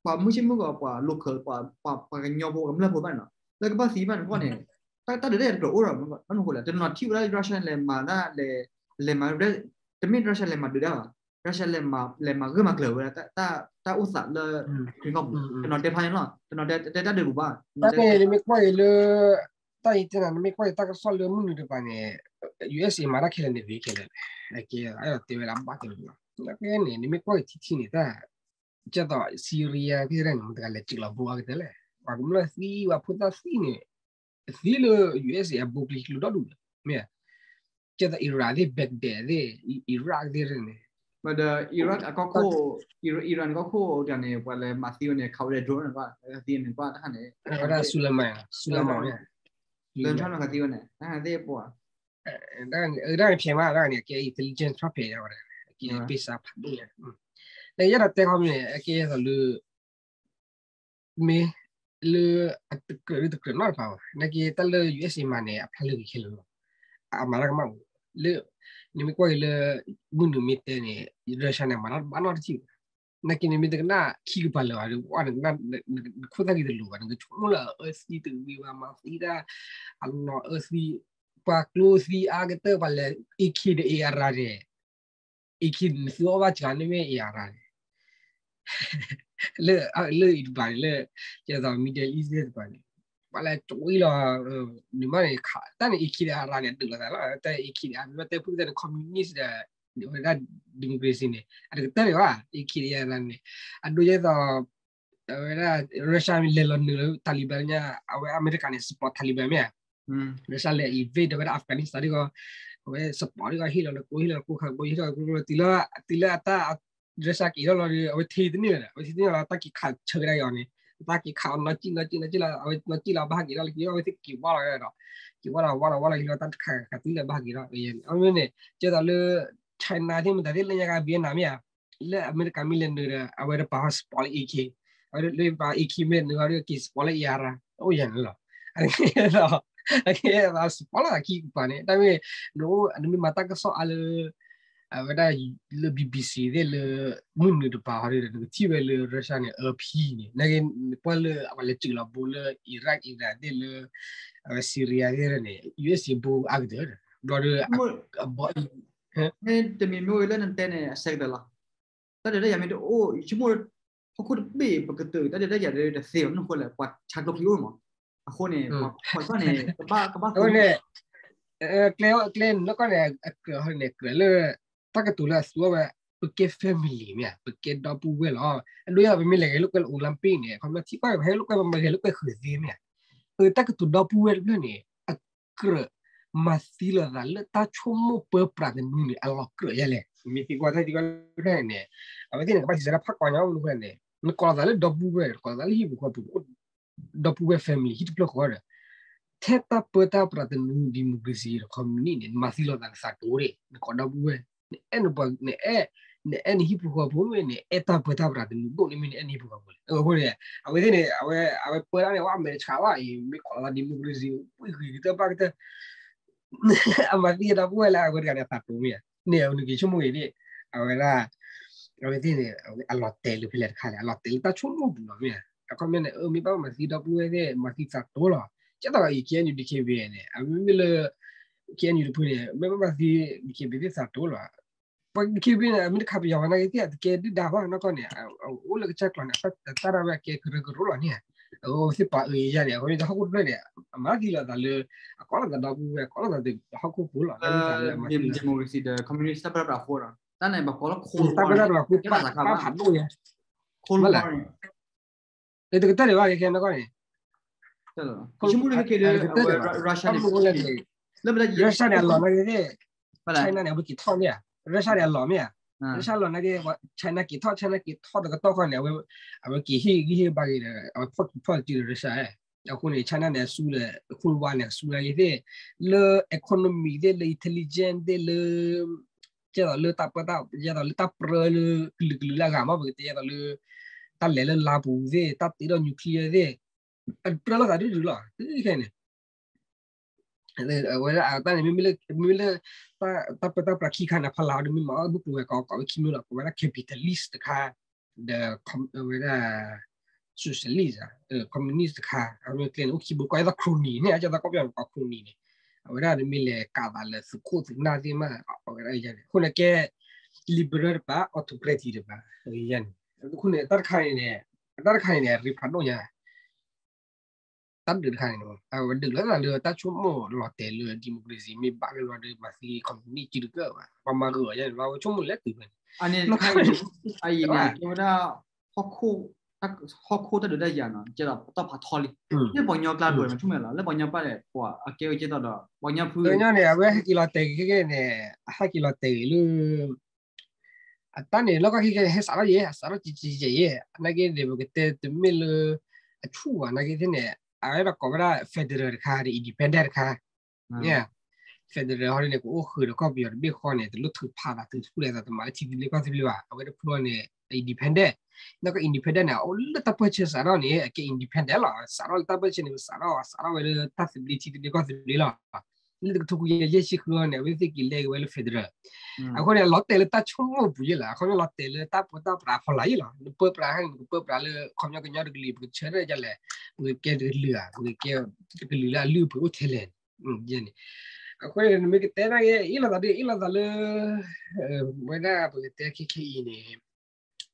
ပှၤမုၢ်ဆ့ၣ်မုၢ်ဂီၤ ပှၤ local ပှၤကညီဖိ ကမျၢၢ်ဖိဘၣ်န့ၣ်လီၤ လၢကဘၣ်သံဘၣ်န့ၣ် နကီၢ်န့ၣ် တၢ်ဒဲးတၢ်ယၤတကြၢးအိၣ်ဒီး ဘၣ်မနုၤဃိလဲၣ် တနီၤထံၣ်ဝဲဒၣ် Russia လဲၤမၤဒၣ် လဲၤမၤ တမ့ၢ် Russia လဲၤမၤဒုးဒၣ်ဘၣ် Russia လဲၤမၤဂၢၢ်မၤကျၢၤဝဲဒၣ် တၢ်အိၣ်သးလၢ Ukraine ကီၢ်ပူၤ တနီၤတဲဖျါန့ၣ်လီၤ တနီၤတဲတၢ်ဒုးပူၤဘၣ် တၢ်န့ၣ် နမ့ၢ်ကွၢ်အံၤလၢ တၢ်အံၤတဲနၤ နမ့ၢ်ကွၢ်အံၤတၢ်ကစီၣ်လၢမုၢ်နုာ်တပၤန့ၣ် USA မၤတၢ်ခဲလၢာ်န့ၣ်ဂ့ၤခဲလၢာ် အကဲ အဲၣ်ဒိးတဲဝဲလၢအဘၣ်ကလၢာ်လီၤ နကဲန့ၣ် နမ့ၢ်ကွၢ်အံၤထံထံန့ၣ် တၢ် ကဲသိး Syria သ့ၣ်တဖၣ်န့ၣ် မတၤတဂၤလဲၤစံးလီၤဘိအကတၢၢ်လဲၣ် ပှၤကမျၢၢ်သံ ပှၤဖိသၣ်သံန့ၣ် သံလၢ USA အဘိကျိၤကျိၤဒီဒူၣ်ဒီး မ့ၢ် ကဲသိး Iran သ့ၣ် Baghdad သ့ၣ် Iraq သ့ၣ်န့ၣ်, ဒီး Iraq အကီၢ်ခိၣ် Iran ကီၢ်ခိၣ်တၢ်န့ၣ် ပှၤလဲၤမၤသံဝဲန့ၣ် ခးဝဲဒၣ် drone န့ၣ် သံန့ၣ် ကွၢ်တၢ်န့ၣ် အဝဲဒၣ် Soleimani, Soleimani န့ၣ် လၢထီၣ်နကသံဝဲန့ၣ် တၢ်န့ၣ်သ့ၣ်ပှၤ တၢ်န့ၣ်ဖျဲးမး တၢ်န့ၣ် အကဲ intelligence ထီၣ်ဖျဲးဝဲဒၣ် အကဲပ့ၢ်စးဖးဒိၣ်ညါ, နကယဲၢ်ဒီးတဲခီမ့ၢ် အကဲသိးလၢ မ့ၢ်လၢအတကြၢးလၢတကြၢးနီတဖၣ်ဘၣ်, နာ်က့တၢ်လၢ U S A မၤန့ၣ် အဖျါလၢဂ့ၤခဲလၢာ်လီၤ. အမၤတၢ်ကမၣ်အိၣ်လၢ နမ့ၢ်ကွၢ်က့ၤလၢ မုၢ်နုာ်မ့ၢ်တဲန့ၣ် Russia န့ၣ် မၤတၢ်တဘၣ်နီတထံၣ်ဘၣ်. နာ်က့နမ့ၢ်တကနၣ်ခံကပၤလၢာ်ဘၣ်ဒီး နခိၣ်သၣ်က့ၤတလိၤဘၣ်, နကဆိကမိၣ်လၢအအၢသံတဂ့ၤဘၣ်, မၤသံတၢ် အလီၢ်အၢသံ, ပှၤကျိသံအါကတၢၢ် ပှၤလဲၤ A K ဒီး A R န့ၣ် A K နသုအီၣ်ဘၣ်စှၤန့ၣ်မ့ၢ် A R န့ၣ် လၢ လၢအံၤတပၤန့ၣ် လၢ ကဲသိး Middle East သ့ၣ်တပၤန့ၣ် ပှၤလဲၤကၠိလီၤ, နမ့ၢ်န့ၣ် တၢ်န့ၣ် A K ဒီး A R န့ၣ် ဒုးလိာ်သးလီၤ, တၢ် A K ဒီး A R မ့ၢ်တဲဖုၣ်သ့ၣ်န့ၣ် communist ဒီး ဝဲဒၣ် democracy န့ၣ် အတကတၢၢ်န့ၣ်ဘၣ်, A K ဒီး A R န့ၣ် အဒိယဲသိး အဝဲဒၣ် Russia မ့ၢ်လဲၤလီၤနုာ်လၢ Taliban ညါ အဝဲအမဲရကၤန့ၣ် support Taliban မ့ၢ်ဧါ, Russia လဲၤ invade ဒီးဝဲဒၣ် Afghanistan ဒ်ဂီၢ်, အဝဲ support ဒ်ဂီၢ် ဟ့ၣ်လီၤလၢကိး ဟ့ၣ်လီၤလၢကိး ခးကိး ဟ့ၣ်လီၤလၢကိး တုၤလၢ တုၤလၢအတၢ် Russia က့ၤထီၣ်လီၤဒီး အဝဲထံတန့ၢ်ဒီး အဝဲထံတန့ၢ်လီၤ တၢ်က့ၤခးဆၢကဒါက့ၤအီၤန့ၣ်, တၢ်က့ၤခးအီၤနီၢ်ကံၣ်နီၢ်ကံၣ်နီၢ်ကံၣ်လီၤ, အဝဲနီၢ်ကံၣ်လီၤဘၣ်ဟဲက့ၤထီၣ်လၢက့ၤ အဝဲသ့ၣ်က့ၤဝါလီၤဒီး က့ၤဝါလီၤဝါလီၤဝါလီၤက့ၤလီၤ တၢ်တခါခးသံလၢဘၣ်က့ၤလီၤ, အဝဲန့ၣ် ကဲသိးလၢ China သ့ၣ်မတၤသ့ၣ်လၢညါက Vietnam မ့ၢ်ဧါ, လၢအမဲရကၤမ့ၢ်လဲၤနုာ်ဒီး အဝဲတပာ်ဟီ support လၢ A K, အဝဲလၢပာ် A K မ့ၢ်နုာ်ဟီဒီးက့ၤ support လၢ A R အိၣ်ယၤန့ၣ်လီၤ, အကဲသိး အကဲသိး support လီၤသးခံကပၤန့ၣ် တၢ်မ့ၢ် နအိၣ်နမ့ၢ်မၤတၢ်ကစီၣ်အါလၢ အဝဲဒၣ်လၢ B B C သ့ၣ်လၢ မုၢ်နုာ်တပၤဟီဒီး နကထံၣ်ဝဲလၢ Russia န့ၣ် အၢဖံန့ၣ် နကကွၢ်လၢအဝဲလဲၤစၢၤလီၤဘိလၢ Iraq Iran သ့ၣ်လၢ အဝဲ Syria သ့ၣ်န့ၣ် U S A ဘိအါကတၢၢ်ဒီး ဘျီဒီး အဘီအံၤ မ့ၢ်တမံၤမ့ၢ်ဝဲလၢနတဲန့ၣ် အဆၢကတၢၢ်လီၤ. တၢ်ဒုးတၢ်ယၤမ့ၢ်တအိၣ် ယဆိကမိၣ် ဟီၣ်ခိၣ်တဘ့ၣ်ပကတၢၢ် တၢ်ဒုးတၢ်ယၤတသ့ဘၣ် မနုၤဃိလဲၣ် ပှၤဆါကျိချံအိၣ်မး. အဃိန့ၣ် ပှၤခီၣ်န့ၣ် ကဘၣ် ကဘၣ်ဃိန့ၣ် ကျဲ ကျဲနီၢ်ကီၢ်န့ၣ် အကြၢးဟီန့ၣ် ကြၢးလၢ တၢ်ကတိၤလၢအသူအီၤဝဲ ပကဲ family မ့ၢ်ဧါ ပကဲဒီပုၢ်ဝဲၢ်လီၤ. အဒိယၤပမ့ၢ်လဲၤဂဲၤလိာ်ကွဲလၢ Olympic န့ၣ် အခီပညီထံၣ်ကွၢ်ပဟဲလိာ်ကွဲပမ့ၢ်ဂဲၤလိာ်ကွဲဃုာ်သ့မ့ၢ်ဧါ. အတၢ်ကတိၤဒီပုၢ်ဝဲၢ်တဖျၢၣ်န့ၣ် အကြၢး မၤသံလိာ်သးလၢတၢ်ဆိကမိၣ်ပၢပြးတနူန့ၣ် အလီၤကြၢးယဲလဲၣ်. မ့ၢ်သံကွၢ်တၢ်သံကွၢ်န့ၣ် အဝဲသ့ၣ်န့ၣ် ကဘၣ်စံးစါတၢ်ဖးကီညါမနုၤဃိန့ၣ် နကိးလိာ်သးလၢဒီပုၢ်ဝဲၢ် နကိးလိာ်သးလၢဟံၣ်ပူၤဃီပူၤ ဒီပုၢ်ဝဲၢ် family ဟံၣ်တဖျၢၣ်ဃီဒီး ထဲတၢ်ပၢတၢ်ပြးတနူ democracy ဒီး communist န့ၣ် နမၤသံလိာ်သးနသးတိၤန့ၣ် နကိးဒီပုၢ်ဝဲၢ် နအဲၣ်နပှၤ နအဲၣ် နအဲၣ်နဟံၣ်ဖိဃီဖိမ့ၢ် နအဲၣ်တၢ်ပၢတၢ်ပြးတနူဒိၣ်န့ၣ်မ့ၢ်နအဲၣ်နဟံၣ်ဖိဃီဖိလဲၣ်. အဃိန့ၣ် အဝဲသ့ၣ်န့ၣ် အဝဲ အဝဲပၢတၢ်န့ၣ် ဝဲအမဲာ်တဆှးဘၣ်အံၤ မ့ၢ်ကိးလိာ်သး democracy ဝံၣ်ဂ့ၤကတၢၢ်ဘၣ်ကတၢၢ် အမၤသံဒီပုၢ်ဝဲၢ်လၢအဝဲတဂၤန့ၣ် အသးတိၤမ့ၢ်ဧါ. န့ၣ် အဝဲနက့ၤဆိကမိၣ်ဂ့ၤန့ၣ် အဝဲဒၣ် အဝဲသ့ၣ်န့ၣ် အလီၤတဲာ်လၢဖဲလဲၣ်တခါလဲၣ် အလီၤတဲာ်လၢတၢ်ဆိကမိၣ်ပူၤလီၤမ့ၢ်ဧါ. အခီပညီန့ၣ် မ့ၢ်ဘၣ်မၤသံဒီပုၢ်ဝဲၢ်သ့ၣ် မၤသံသးတိၤလီၤ. ကဲသိးအံၤ K N U D K B A န့ၣ် အမ့မ့ၢ်လၢ K N U တဖုန့ၣ် မ့ၢ်ဘၣ်မၤသံ D K B A သ့ၣ်သးတိၤလီၤ. ပှၤ D K B A န့ၣ် အမ့ၢ်တခးပယီၤဘၣ်နာ်က့သ့ၣ် အတကဲဒုၣ်ဒါဘၣ်နီၢ်ကီၢ်န့ၣ် အိၣ်လၢကစၢ်ကျိၤန့ၣ် အတၢ်ဒၣ်ဝဲအကဲကရၢကရိလီၤန့ၣ် အဝဲသ့ၣ်ပာ်အၢယၤန့ၣ် အဃိန့ၣ် ဟီၣ်ခိၣ်တဖျၢၣ်န့ၣ် အမၤသံလိာ်သးလၢ အကိးလိာ်သးဒီပုၢ်ဝဲၢ် ကိးလိာ်သးဟီၣ်ခိၣ်ဖိလီၤ လၢသးလၢအမၤသံလိာ် democracy ဒီး communist တၢ်ပၢတၢ်ပြးအဃိဒီး တၢ်န့ၣ် ပှၤကိးလၢ cold war တၢ်ပၢတၢ်ပြးအဃိ ပာ်ဖးဒိၣ်ညါ cold war န့ၣ် တကတၢၢ်ဒံးဘၣ် ခဲခဲနီၢ်ကီၢ်န့ၣ် Russia န့ၣ် အလီၢ်နာ်က့သ့ၣ် China န့ၣ် အဝဲက့ၤထီၣ်မ့ၢ်ဧါ Russia န့ၣ်အလီၢ်မ့ၢ်ဧါ Russia လီၤနာ်က့ China က့ၤထီၣ် China က့ၤထီၣ်တကတီၢ်ဃီန့ၣ် အဝဲက့ၤဟ့ၣ်ဂံၢ်ဟ့ၣ်ဘါက့ၤဒီး အဝဲဖီၣ်က့ၤဖီၣ်က့ၤဒီး Russia အဃိန့ၣ် China န့ၣ် အစူၢ်လၢ cold war န့ၣ် အစူၢ်နာ်က့သ့ၣ် လၢ economy သ့ၣ် လၢ intelligence သ့ၣ် လၢ ကဲသိးလၢတၢ်ပၢတၢ် ကဲသိးလၢတၢ်ပြၢလၢကလုာ်ကလုာ်လၢအဂၤမ့ၢ် ပကတဲကဲသိးလၢ တၢ်လဲၤလၢလါပူၤသ့ၣ် တၢ်တ့ထီၣ် nuclear သ့ၣ် အပြၢလိာ်သးဒုးဒုးလီၤ တုၤခဲန့ၣ် အဝဲဒၣ်တၢ်န့ၣ် မ့မ့ၢ်လၢ မ့မ့ၢ်လၢ တၢ်ပၢတၢ်ပြးခံခါန့ၣ် ဖီလာ်ဒီး မ့ၢ်မၤအီၣ်မုၢ်ကျိၤဝဲၤကွာ် ကိးဝဲခံမံၤလီၤ ကိးဝဲဒၣ် capitalist တခါ ဒီး ဝဲဒၣ် socialist communist တခါ အမ့ၢ်ကျဲန့ၣ် အိၣ်ခံဘိ ကိးဝဲဒၣ် crony န့ၣ် အကဲသိးကီၢ်ပယီၤန့ၣ် ကိး crony န့ၣ် အဝဲဒၣ်န့ၣ်မ့ၢ်လဲၤကးသးလၢသုးခိၣ်သုးနၢ်သ့ၣ်မး အဝဲဒၣ်န့ၣ် အဃိန့ၣ်ကဲ liberal တပၤ autocratic တပၤ န့ၣ် အဃိန့ၣ် တၢ်တခါန့ၣ်န့ၣ် တၢ်တခါန့ၣ်န့ၣ် ရ့ဖးဒိၣ်ညါ တၢ်ဒုးတခါန့ၣ် အဝဲဒုးလၢသးလၢတၢ်ဆိကမိၣ်လီၤတဲာ်လၢ democracy မ့ၢ်ဘၣ်က့ၤလီၤဒီး မၤသံ communist စုတကၢၢ်ဘၣ် ပှၤမၤဂ့ၤအီၤယါန့ၣ် ပှၤဆိကမိၣ်လဲၤတုၤဖဲန့ၣ် အံၤန့ၣ် ကဲဝဲဒၣ် ဟီၣ်ခိၣ် ဟီၣ်ခိၣ်တၢ်ဒုးတၢ်ယၤနီၤ ကဲဒီးပတီၢ်ဖးထီလံ, လၢပှၤကညီကျါတဘၢၣ်မ့ၢ်ဆူၣ်မဲာ်လီၤ လၢပှၤကညီပၢ်န့ၣ် ပှၤအကဲဝဲကဲသိးဒီး ပှၤကညီဖု ပှၤကညီန့ၣ် အဝဲဟဲက့ၤလီၤတဲာ်ဂ့ၤခဲကဲန့ၣ် အဟဲက့ၤလီၤတဲာ်ဂ့ၤလၢ အတၢ်န့ၣ် လီၢ်ကီၢ်ခဲကဲန့ၣ် ဟဲစးထီၣ်ယဲ စးထီၣ်ကဲကဲယဲ နာ်က့န့ၣ် ပကတဲတမ့ၢ်လၢ အဆူၣ်ဘၣ် နာ်က့သ့ၣ်န့ၣ် အဝဲဒၣ်ကိးဝဲဒၣ် federal တခါဒီး independent တခါ federal ဟီဒ်န့ၣ် ကအိၣ်ဃုာ်ဒီးကီၢ်ပယီၤတဘ့ၣ်ဃီန့ၣ် တလိၣ်ထုးဖးသးထုးဆူၣ်လဲၤသးတမၤလၢထံသဘျ့ကီၢ်သဘျ့ဘၣ် အဝဲတဖုအီၤန့ၣ် independent, နီၢ်ကီၢ် independent န့ၣ် အအိၣ်လၢတၢ်ပၢၢ်ဆၢစးထီၣ်န့ၣ် အကဲ independent လီၤ စးထီၣ်လၢတၢ်ပၢၢ်ဆၢန့ၣ် ပစးထီၣ် စးထီၣ်ဝဲလၢတၢ်သဘျ့ထံသဘျ့ကီၢ်သဘျ့လီၤ လၢတကထိခွံကယၤယဲၢ်ဆံဃုအီၤန့ၣ် အဝဲသ့ၣ်က့ၤလဲၤက့ၤဝဲလၢ federal, အဃိန့ၣ် လီၤတဲာ်လၢတၢ်ဆိကမိၣ်ပူၤယဲလီၤ အခီပညီလီၤတဲာ်လၢတၢ်ပၢတၢ်ပြးဖီလာ်ယဲလီၤ နပၢပြးန့ၣ် နကပၢပြးလၢခီပညီကညီတကလုာ် ပကဆၢထၢၣ်ဒ်လဲၣ်, ပကကဲတကလုာ်ဧါ ပကကဲတကလုာ်လၢအလုၢ်အပှ့ၤအိၣ်ထဲလဲၣ်န့ၣ်, အဃိန့ၣ် နမ့ၢ်ကတဲနာ်က့ အ့ၣ်လိာ်သးဒ်အ့ၣ်လိာ်သးလၢ ဝဲဒၣ်ပကတဲခဲခဲအံၤန့ၣ်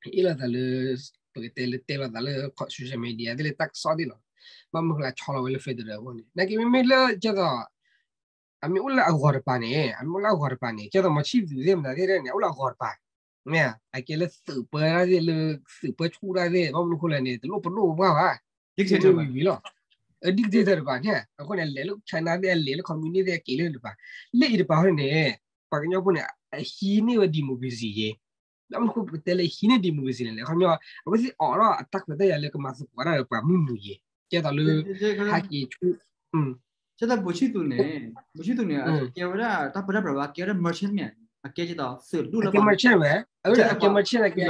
အ့ၣ်လိာ်သးလၢ ပကတဲလၢတဲလိာ်သးလၢ social media သ့ၣ်လၢတၢ်ကစီၣ်သ့ၣ်လီၤ, ဘၣ်မနုၤဃိလၢဆီလီၤဝဲလၢ federal အဂီၢ်န့ၣ် နာ်က့မ့မ့ၢ်လၢကဲသိး အမ့ၢ်အိၣ်လၢအဂီၤတပၤန့ၣ် အမ့ၢ်အိၣ်လၢအဂီၤတပၤန့ၣ် ကဲသိးမီၤဆံၣ်သူးသ့ၣ်မတၤသ့ၣ်န့ၣ် အိၣ်လၢအဂီၤတပၤ, မ့ၢ်ဧါ အကဲလၢသုးပၢတၢ်သ့ၣ်လၢ သုးပၢဆူၣ်တၢ်သ့ၣ် ဘၣ်မနုၤဃိလဲၣ်န့ၣ် တလိၣ်ပဒိၣ်ပပှၢ်ဘၣ်, ဒ်ကတ့ၢ်တပၤန့ၣ် အဃိန့ၣ် လဲၤလၢ China သ့ၣ် အလဲၤလၢ communist သ့ၣ် အက့ၤလၢတပၤ, လၢအံၤတပၤဃိန့ၣ် ပှၤကညီဖိန့ၣ် အဟံးန့ၢ်ဝဲ democracy ယဲ, ဘၣ်မနုၤဃိပတဲလၢဟံးန့ၢ် democracy န့ၣ်လဲၣ် ခီပညီ အဝဲသ့ၣ်အိးထီၣ်အတၢ်ခွဲးတၢ်ယာ်လၢကမၤသကိးတၢ်ဒီးပှၤမုၢ်နုာ်ယဲ, ကဲသိးလၢ ဟးက့ၤဆူ ကဲသိးဘိးဆံၣ်သူးန့ၣ် ဘိးဆံၣ်သူးန့ၣ် အကဲဝဲဒၣ်တၢ်ပၢတၢ်ပြးဘၣ် အကဲဝဲဒၣ် merchant မ့ၢ် အကဲကဲသိးသုးဒူၣ်လၢ merchant ဝဲ, အကဲ merchant အကဲ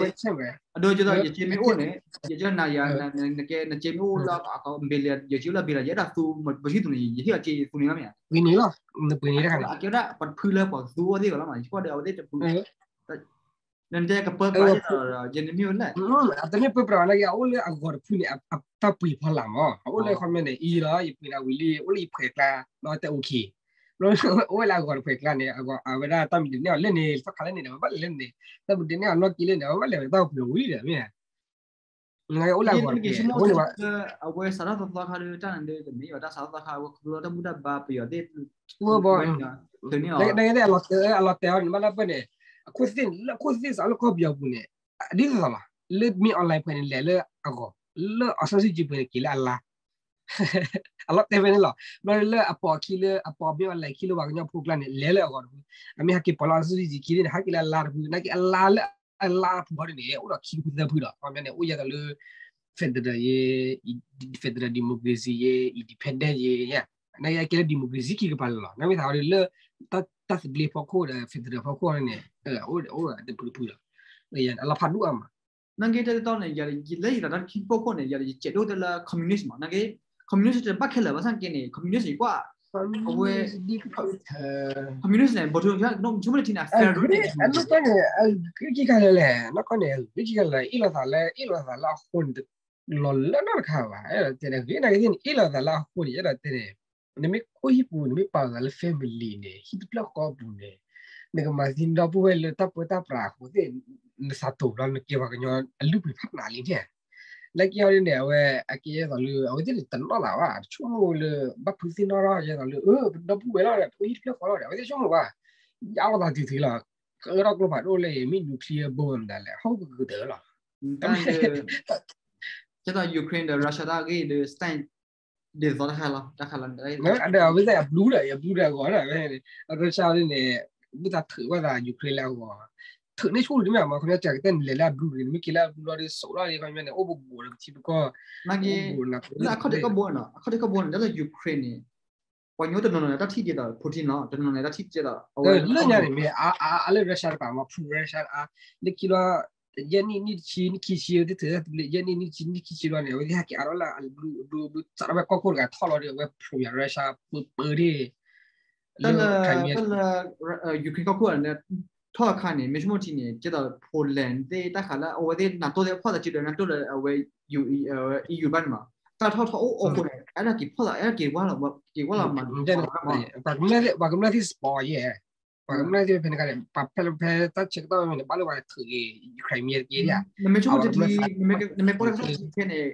merchant ဝဲ, အဒိကဲသိး ယစ့မ့ၢ်အိၣ်န့ၣ် ယကဲနၤယၤ နကဲ နစ့မ့ၢ်အိၣ်လၢ ဘ့ၣ်လံ ယစ့အိၣ်လၢဘ့ၣ်လံ ယအဲၣ်ဒိးသူ ဘိးဆံၣ်သူးန့ၣ် ယဟ့ၣ်အီၤစ့သူန့ၣ်လီၤမ့ၢ်ဧါ, ပှ့ၤန့ၣ်လီၤ နပှ့ၤန့ၣ်တခါန့ၣ် အကဲဝဲဒၣ်ပှၤတဖုလၢပှၤကသူအီၤသ့ၣ်ဂီၤလီၤမး ယကွၢ်ဒီးအဝဲသ့ၣ်တဖု နတဲကပၢပြးယဲဒီး ယနမ့ၢ်ဝဲလဲၣ် အတမ့ၢ်ပၢပြးနာ်က့ အအိၣ်လၢအဂီၤတဖုန့ၣ် အတၢ်ပှ့ၤဖီလာ်မး အအိၣ်လၢခီပညီန့ၣ် အံၤလီၤ ယပှ့ၤနၤဝံၤလံ အိၣ်လၢယဖှဲးကျါ ဒီးတဲ okay အဝဲလၢအဂီၤတဖှဲးကျါန့ၣ် အဝဲဒၣ်တၢ်မံၤဒုးနဲၣ်အီၤလၢန့ၣ် သီခါလၢန့ၣ်ဒီး အဝဲဘၣ်လဲၤလၢန့ၣ် တၢ်မံၤဒုးနဲၣ်အီၤနီၢ်က့လၢန့ၣ် အဝဲဘၣ်လဲၤဝဲတၢ်အိၣ်ပှ့ၤဝံၤဒီးမ့ၢ် နကအိၣ်လၢအဂီၤတဖှဲး အဝဲစးထီၣ်သီခါဒီး တၢ်နၤဒုးတမ့ၢ်ဘၣ် တၢ်စးထီၣ်သီခါ အဝဲခီဖျိလၢတၢ်ဘူၣ်တၢ်ဘါပယီၤသ့ၣ် တဘၣ် နကဲသ့ၣ်အလီၤတဲာ် အလီၤတဲာ်အီၤန့ၣ် ဘၣ်လၢပှဲၤန့ၣ် အခိၣ်သ့ၣ် လၢအခိၣ်သ့ၣ်စးလၢကီၢ်ပယီၤပူၤန့ၣ် ဒ်သိးသိးလီၤ လၢမ့ၢ် online ပှဲၤန့ၣ် လဲၤလၢအဂီၤ လၢ အောင်ဆန်းစုကြည် ပှဲၤန့ၣ် က့ၤလၢအလါ အလီၤတဲာ်ဖဲန့ၣ်လီၤ ဘျီလၢအပိာ်ခံလၢ အပိာ်မ့ၢ် online ခံလၢပှၤကညီဖိကျါန့ၣ် လဲၤလၢအဂီၤတဖု အမ့ၢ်ဟဲက့ၤပိာ်လၢ အောင်ဆန်းစုကြည် ခံန့ၣ် ဟဲက့ၤလၢအလါတဖု နာ်က့အလါလၢ အလါတဖုဃီန့ၣ် အိၣ်ဒီးခံဖုသၢဖုဒီး ခီပညီန့ၣ် အိၣ်ယဲသိးလၢ federal ယဲ federal democracy ယဲ independent ယဲ နာ်က့အကဲလၢ democracy ခံကပၤလၢာ်လီၤ နမ့ၢ်သးဝဲလၢ တၢ်သဘျ့ဖီခိၣ်ဒီး federal ဖီခိၣ်န့ၣ် အိၣ်အိၣ်တဖုတဖုလီၤ အလီၤဖးဒိၣ်အါမး နာ်က့တဲတီတီန့ၣ် လၢယတၢ်ခံဖီခိၣ်န့ၣ် ယယဲၢ်ဒိၣ်တဲလၢ communist မး နာ်က့ communist တဘၣ်ခဲလၢာ်ဘၣ်ဆၣ်က့န့ၣ် communist ယကွၢ် အဝဲ communist န့ၣ် ဘီထူ ဆိကမိၣ်လၢထံန့ၣ် federal န့ၣ် အနီၢ်ကီၢ်န့ၣ် ဂ့ၢ်ခံခါလၢလဲၣ် နီၢ်ကီၢ်န့ၣ် ဂ့ၢ်ခံခါလၢ အ့ၣ်လိာ်သးလၢ အ့ၣ်လိာ်သးလၢအဃိန့ၣ် လီၤလၢနီတခါဘၣ် အဲၣ်ဒိးတဲန့ၣ် ဂ့ၢ်နာ်က့သ့ၣ်န့ၣ် အ့ၣ်လိာ်သးလၢအဃိန့ၣ် အဲၣ်ဒိးတဲန့ၣ် နမ့ၢ်အိၣ်ဟံၣ်ပူၤ နမ့ၢ်ပာ်လီၤသးလၢ family န့ၣ် ဟံၣ်တဖျၢၣ်ဃီပူၤန့ၣ် နကမၤသံဒီပုၢ်ဝဲၢ်လၢတၢ်ပၢတၢ်ပြးအဃိသ့ၣ် နစးတိာ်ဘျီ နကဲပှၤကညီအလုၢ်ပှ့ၤဖးနးလံန့ၣ် လၢကဲအီၤဒ်န့ၣ် အဝဲ အကဲယဲသိးလၢ အဝဲသ့ၣ်တနီၣ်လၢၤဘၣ် တဆိကမိၣ်လၢ ဘၣ်ဖုးသ့ၣ်နီၣ်ထီၣ်ယဲသိးလၢ ပဒီပုၢ်ဝဲၢ်လီၤ ပအိၣ်ဟံၣ်တဖျၢၣ်ဃီလီၤ အဝဲသ့ၣ်ဆိကမိၣ်ဘၣ် ယအါဝဲသးတုၤတုၤလီၤ ကအၢထီၣ်ကျိဖးဒိၣ်လၢအံၤ မ့ၢ် nuclear bomb မတၤလဲၣ် ဟီၣ်ကကတၢၢ်လီၤ ကဲသိး Ukraine ဒီး Russia တၢ်ဂ့ၢ်ဒီး စတၢ် ဒ်သိးတၢ်ခါလီၤ တၢ်ခါလီၤ ဒီးအဝဲသ့ၣ်အဘျူဒီး အဘျူဒီးအဂီၢ်လီၤ Russia န့ၣ် မ့ၢ်တၢ်ထုးဝဲသး Ukraine လၢအဂီၢ် ထုးန့ၢ်ဆူၣ်တမ့ၢ်မး ခီပညီကကဲန့ၣ် လဲၤလၢအဘျူန့ၣ် မ့ၢ်က့ၤလၢအဘျူလီၤဒီး စိာ်လီၤဒီး ခီပညီန့ၣ် အိၣ်ပဘူးဒီးပထံပကီၢ် လၢအခီၣ်ထံးခီၣ်ဘိန့ၣ် အခီၣ်ထံးခီၣ်ဘိန့ၣ် တၢ်လၢ Ukraine န့ၣ် ပှၤကညီတနီၤနီၤန့ၣ် တၢ်ထံၣ်ဒ်သိး Putin လီၤ တနီၤနီၤန့ၣ် တၢ်ထံၣ်ဒ်သိး အဝဲလၢညါန့ၣ် မ့ၢ် အါလၢ Russia တပၤမး ဖု Russia အါ လၢခံလီၤ ယဲၢ်နံၣ်နံၣ်တဆံ နံၣ်ခံဆံ တထၢၣ် ယဲၢ်နံၣ်နံၣ်တဆံ နံၣ်ခံဆံလီၤန့ၣ် အဝဲသ့ၣ်ဟဲက့ၤအါထီၣ်လၢအဘျူ အဘျူ အဘျူ စးထီၣ်ဖဲကီၢ်ခိၣ်တဂၤထီၣ်လီၤဒီး အဝဲဖျိးယၤ Russia ပၢပၢဒၣ် တၢ်လၢ တၢ်လၢ Ukraine ကီၢ်ခိၣ်န့ၣ် ထီၣ်အခါန့ၣ် မ့ၢ်ဆိကမိၣ်ထံန့ၣ် ကဲသိး Poland သ့ၣ်တၢ်ဃးလၢ အဝဲသ့ၣ် NATO သ့ၣ်ဖီၣ်သးစုဒီး NATO ဒီး အဝဲ EU ဘၣ်န့ၣ်မး တၢ်ထီၣ်ထီၣ်အိၣ်အိၣ်ဃိန့ၣ် အဲၣ်ဒိးက့ၤဖီၣ်သး အဲၣ်ဒိးက့ၤဝါလီၤ က့ၤဝါလီၤမး ပှၤကမျၢၢ်သ့ၣ် ပှၤကမျၢၢ်သ့ၣ်စပီးယဲ ပှၤကမျၢၢ်သ့ၣ်ဖဲန့ၣ်ကါန့ၣ် ပှၤဖဲလၢဖဲတၢ်ဆၢကတီၢ်ဝဲန့ၣ် ဘၣ်လၢပှၤထုးက့ၤ Ukraine မ့ၢ်တက့ၢ် နမ့ၢ်ဆိကမိၣ်တထံ နမ့ၢ်ကွၢ်တၢ်ကစီၣ်ထံခဲန့ၣ်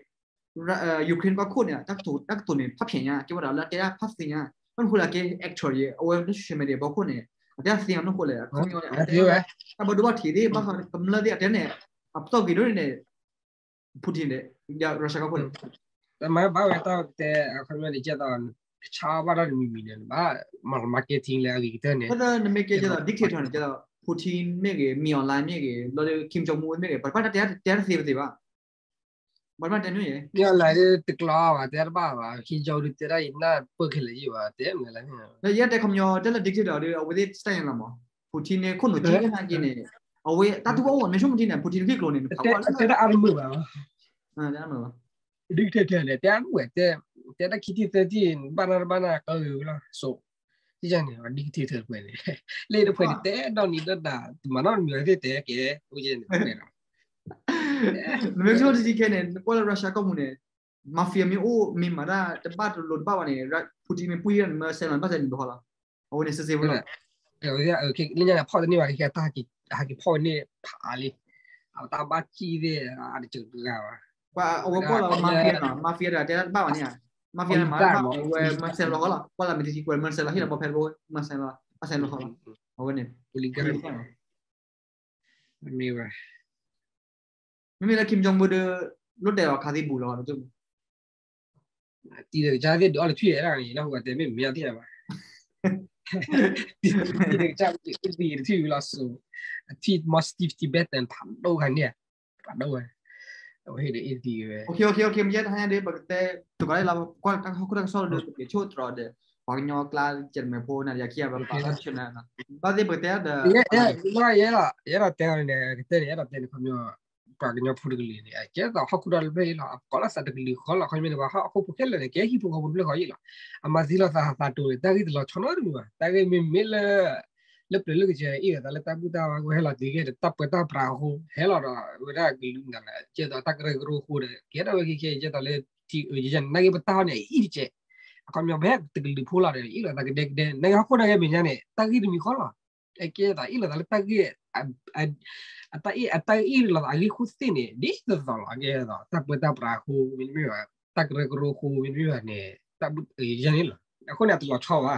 Ukraine ကီၢ်ခိၣ်န့ၣ် တၢ်ကတိၤန့ၣ် ဖးဖျဲးညါ ကဲဝဲဒၣ်လၢအတဲဒၣ်ဖးသ့ညါ ဘၣ်မနုၤဃိလၢအကဲ actor ယဲ အဝဲလၢ social media ဘီခိၣ်န့ၣ် အတဲသ့အီၤမနုၤဃိလဲၣ် အခီပညီန့ၣ် အတဲဝဲ တၢ်ဘၣ်ဒိဘၣ်ထံးသ့ၣ် ဘၣ်ဃးကမျၢၢ်သ့ၣ် အတဲန့ၣ် အပတီၢ်ဂ့ၤဒိၣ်န့ၣ် Putin ဒီး Russia ကီၢ်ခိၣ်န့ၣ် မ့ၢ်ဘၣ်ဝဲတၢ်တဲ အခီပညီန့ၣ် ကဲသိး ဆါဘၣ်တၢ်တမံၤမံၤန့ၣ် ဘၣ် marketing လၢအဂ့ၤကတၢၢ်န့ၣ် နမ့ၢ်ကဲကဲသိး dictator န့ၣ် ကဲသိး Putin မ့ၢ်ဂ့ၤ Min Aung Hlaing မ့ၢ်ဂ့ၤ လီၤဒီး Kim Jong Un မ့ၢ်ဂ့ၤ ပှၤတဖၣ်တၢ်တဲတသ့ပသ့ဘၣ် ဘၣ်တဖၣ်တဲနုၤယဲ Min Aung Hlaing တကျီဘၣ် တဲတဘၣ်ဘၣ် Kim Jong Un တဲဒၣ်အံၤနၢ်ပၢၢ်ခဲလၢာ်ယံၤဘၣ် တဲမနုၤလဲၣ် ဒီးယဲတဲခီပညီ တဲလၢ dictator ဒီး အဝဲသ့ၣ် style လီၤမး Putin န့ၣ် ခိၣ်နူာ်ထံကနာ်က့န့ၣ် အဝဲတၢ်တူၢ်ဘၣ်အိၣ်မ့ၢ်ဆိကမိၣ်ထံန့ၣ် Putin တဂ့ၢ်ကျိၤန့ၣ် တဲအါတမုာ်ဘၣ် dictator န့ၣ် တဲအါတမုာ်ဝဲ တဲတၢ်ခံထံၣ်သၢထံၣ် ဘၣ်နၢ်တဘၣ်နၢ်ကီဂ့ၤဝဲလီၤ စိ ဒ်န့ၣ် dictator တပှဲၤန့ၣ် လၢတပှဲၤန့ၣ် တဲဒီနံၤဒီဒၣ် တမၤနီတမံၤဝဲသ့ၣ်တဲကဲ အိၣ်ယဲန့ၣ် တပှဲၤဒီး နမ့ၢ်ဆိကမိၣ်တထံၣ်ခဲန့ၣ် နကွၢ်လၢ Russia ကီၢ်ပူၤန့ၣ် mafia မ့ၢ်အိၣ် မ့ၢ်မၤတၢ်တဘၣ်တလိၤတဘၣ်ဘၣ်န့ၣ် Putin မ့ၢ်ပှံၢ်န့ၣ် မ့ၢ်ဆဲးလီၤ ဘၣ်ဆဲးလီၤတဘျီဃီလီၤ အဝဲန့ၣ် စ့စ့ဖိလီၤ လၢညါန့ၣ် ဖီၣ်တန့ၢ်ဘၣ် ခဲခဲတၢ်ဟးက့ၤဖီၣ်န့ၢ်ဖးလံ အတၢ်ဘၣ်စံၣ်သ့ၣ် အတစၢၤတဂၤဘၣ် ပှၤအဝဲကွၢ်လီၤ mafia နီၤ mafia တဂၤတဲတၢ်တဘၣ်ဘၣ်န့ၣ်ဧါ mafia န့ၣ်မၤတၢ်တဘၣ် အဝဲမၤဆဲးလီၤဃီလီၤ ကွၢ်လၢမ့ၢ်တထံၣ်ကွဲး မၤဆဲးလီၤဟံၣ်လီၤဘီဖဲတဘိ မၤဆဲးလီၤ ဘၣ်ဆဲးလီၤဃီလီၤ အဝဲန့ၣ် မ့ၢ်ဝဲ မ့မ့ၢ်လၢ Kim Jong Un ဒီး လိၣ်တဲာ်အီၤခါသ့ၣ်ဘူးလီၤ တံၤဒီးကစၢ်သ့ၣ်ဒုးအီၣ်လၢထွံၣ် အဲၣ်ဒၣ်န့ၣ် လၢဟူးဂၤတဲမ့ၢ်မ့ၢ်အီၣ်သ့ၣ်ညါဘၣ် တံၤဒီးကစၢ်သ့ၣ်ဒုးအီၣ်လၢထွံၣ်ဝံၤလီၤစိၤ အထံၣ် more Steve Tibetan ဖးဒိၣ်ခါန့ၣ် ဖးဒိၣ်ဝဲ အဝဲဟ့ၣ်ဒီးအ့ၣ်တံၤဝဲ OK OK OK မ့ၢ်ယဲတဟါညါဒီး ပကတဲ တကီးလၢ ပကွၢ်တၢ်ဟီၣ်ခိၣ်တၢ်ကစီၣ်ဒီး ပကဆိၣ်တြီၤဒီး ပှၤကညီကျါ ကဲတမဲာ်ဖိ နၤဒီးယၤခံဂၤ ပပာ်လီၤတဆၢနၤ ဘၣ်သ့ၣ်ပကတဲဒီး ယဲလီၤ ယဲဒၣ်တဲအီၤန့ၣ် ကတဲန့ၣ် ယဲဒၣ်တဲန့ၣ် ခီပညီ ပှၤကညီဖိတကလုာ်န့ၣ် အကဲသိးဟီၣ်ခိၣ်ဒီတဖျၢၣ်အံၤလီၤ အကိးလီၤသးတကလုာ်ဃီလီၤ ခီပညီန့ၣ် ပှၤဟီၣ်ခိၣ်ဖိခဲလၢာ်န့ၣ် ကဲဟံၣ်ဖိဃီဖိတဖျၢၣ်ဃီအံၤလီၤ အမၤသံလီၤသးဟးသးတိၤန့ၣ် တၢ်ဂ့ၢ်တလီၤဆီနီတမံၤဘၣ် တၢ်ဂ့ၢ်မ့မ့ၢ်လၢ လၢပျၢၤလၢကစၢၤအံၤလီၤ သးလၢတၢ်ဘူၣ်တၢ်ဝါ ဟဲလီၤတုၤကဲဒီး တၢ်ပၢတၢ်ပြးအဃိ ဟဲလီၤဒီး ဝဲဒၣ်ကလုာ်နၤလၢ ကဲသိးတၢ်ကရၢကရိအဃိဒီး ကဲထီၣ်ဝဲခဲခဲ ကဲသိးလၢ ထံ ယဲန့ၣ် နာ်က့ပတၢ်ဟီၣ်န့ၣ် အအံၣ်တကဲး အခီပညီ ပဟဲတကလုာ်ဖိလီၤဒီး အ့ၣ်လိာ်သးကဒဲကဒဲ နာ်က့ဟီၣ်ခိၣ်နာ်က့မဲာ်ညါန့ၣ် တၢ်ဂ့ၢ်တမံၤဃီလီၤ အကဲသိးအ့ၣ်လိာ်သးလၢတၢ်ဂ့ၢ် အတၢ်အ့ၣ် အတၢ်အ့ၣ်လိာ်သးအဂ့ၢ်ခိၣ်သ့ၣ်န့ၣ် ဒ်သိးသိးလီၤ အကဲသိး တၢ်ပၢတၢ်ပြးအဃိ မ့တမ့ၢ်ဘၣ် တၢ်ကရၢကရိအဃိ မ့တမ့ၢ်ဘၣ်န့ၣ် တၢ်ဘူၣ်ယဲန့ၣ်လီၤ အဃိန့ၣ် အတလီၤဆီ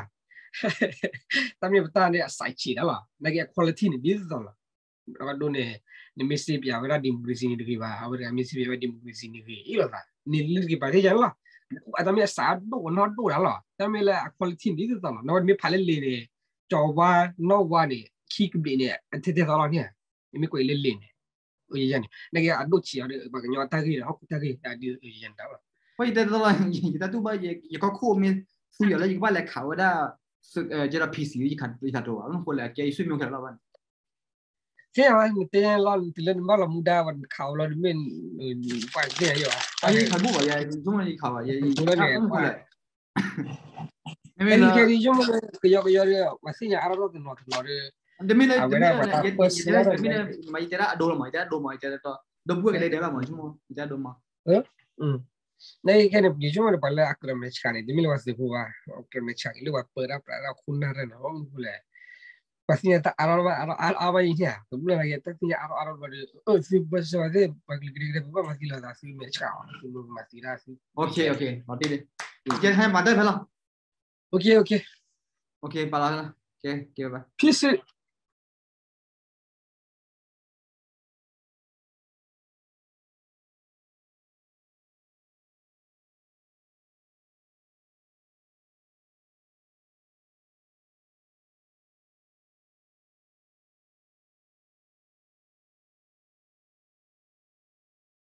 ဘၣ် တၢ်မ့ၢ်ပတၢ်န့ၣ် အစးဆံးဒၣ်လီၤ နာ်က့အ quality န့ၣ် ဒ်သိးသိးလီၤ အဒိန့ၣ် နမ့ၢ်စ့ပၠးဝဲဒၣ် democracy န့ၣ်တဂ့ၤဘၣ် အဝဲတဂၤမ့ၢ်စ့ပၠးဝဲ democracy န့ၣ်ဂ့ၤအ့ၣ်လိာ်သး န့ၣ်လၢတဂ့ၤဘၣ်သ့ၣ်ညါလီၤ အတၢ်မ့ၢ်အစးဒိၣ်နီၢ်ဒိၣ်ဒၣ်လီၤ တၢ်မ့ၢ်လၢအ quality န့ၣ် ဒ်သိးသိးလီၤ နဝဲနမ့ၢ်ဖးလၢလံာ်န့ၣ် ကၠီၤဝါနီၢ်ဝါန့ၣ် ခံကဘျံးန့ၣ် အထဲထဲသိးလီၤန့ၣ် နမ့ၢ်ကွၢ်အံၤလၢလံာ်န့ၣ် ယဲန့ၣ် နာ်က့အဒိၣ်ဆံးအီၤဒီး ပှၤကညီအတၢ်ဂ့ၢ်ဒီး ဟီၣ်ခိၣ်တၢ်ဂ့ၢ် ဒ်ယဲန့ၣ်တၢ်လီၤ ပှၤယတဲတၢ်လီၤ ယတၢ်တူၢ်ဘၣ် ယကီၢ်ခိၣ်မ့ၢ်သူယီၤလၢယကဘၣ်လဲၤခးဝဲဒၣ် ကဲဒီး PC ယခးတၢ်တိၤဘၣ် မ့ၢ်ဃိလၢအကဲယဆွေမျိုးခဲလၢာ်လီၤဘၣ်န့ၣ် သ့ၣ်ညါဝဲ နတဲလီၤ နတုၤလၢနဘၣ်လီၤမူဒါဝဲ နခးဝဲလီၤ နမ့ၢ် ပှၤသ့ၣ်ညါယီၤ ခးဘူၣ်ဘၣ် ယဆိကမိၣ်ယခးဘၣ် ယ မ့မ့ၢ်လၢ ခဲခဲဒ်ယဆိကမိၣ်လၢ ကယီကယီဒီး ပှၤသ့ၣ်ညါအါထီၣ်တနီၤတနီၤဒီး တမ့ၢ်လၢ တမ့ၢ်လၢ ယတဲဒၣ်အဒိလီၤမး ယတဲဒၣ်ဒိမး ယတဲဒိမး ယတဲဒိမး နခဲခဲန့ၣ် ယဆိကမိၣ်န့ၣ် ပှၤလၢအကြၢးမဲာ်ဆှးန့ၣ် တမ့ၢ်လၢပှၤသုးဖိဘၣ် အကြၢးမဲာ်ဆှးက့ၤလၢပှၤပၢတၢ်ပြးတၢ်ခိၣ်နၢ်တၢ်န့ၣ် မ့ၢ်လၢ ပှၤသ့ၣ်ညါတၢ်အါထီၣ်ဘၣ် အါထီၣ်အါဘၣ်ယံၤန့ၣ် တဘျီလၢ်က့ၤ တၢ်သ့ၣ်ညါအါထီၣ်အါထီၣ်ဘျီဒီး အၢ သုပၢဆှၢဝဲသ့ၣ် ပှၤကလုာ်ကဒဲကဒဲ ပဘၣ်မၤသံလိာ်သး သုမဲာ်ဆှးအီၤ သုမၤသံတၢ်သု ယဟဲမၤတၢ်ဖဲလီၤ OK OK ပာ်လီၤ OK ကဲ bye bye ဖံးစု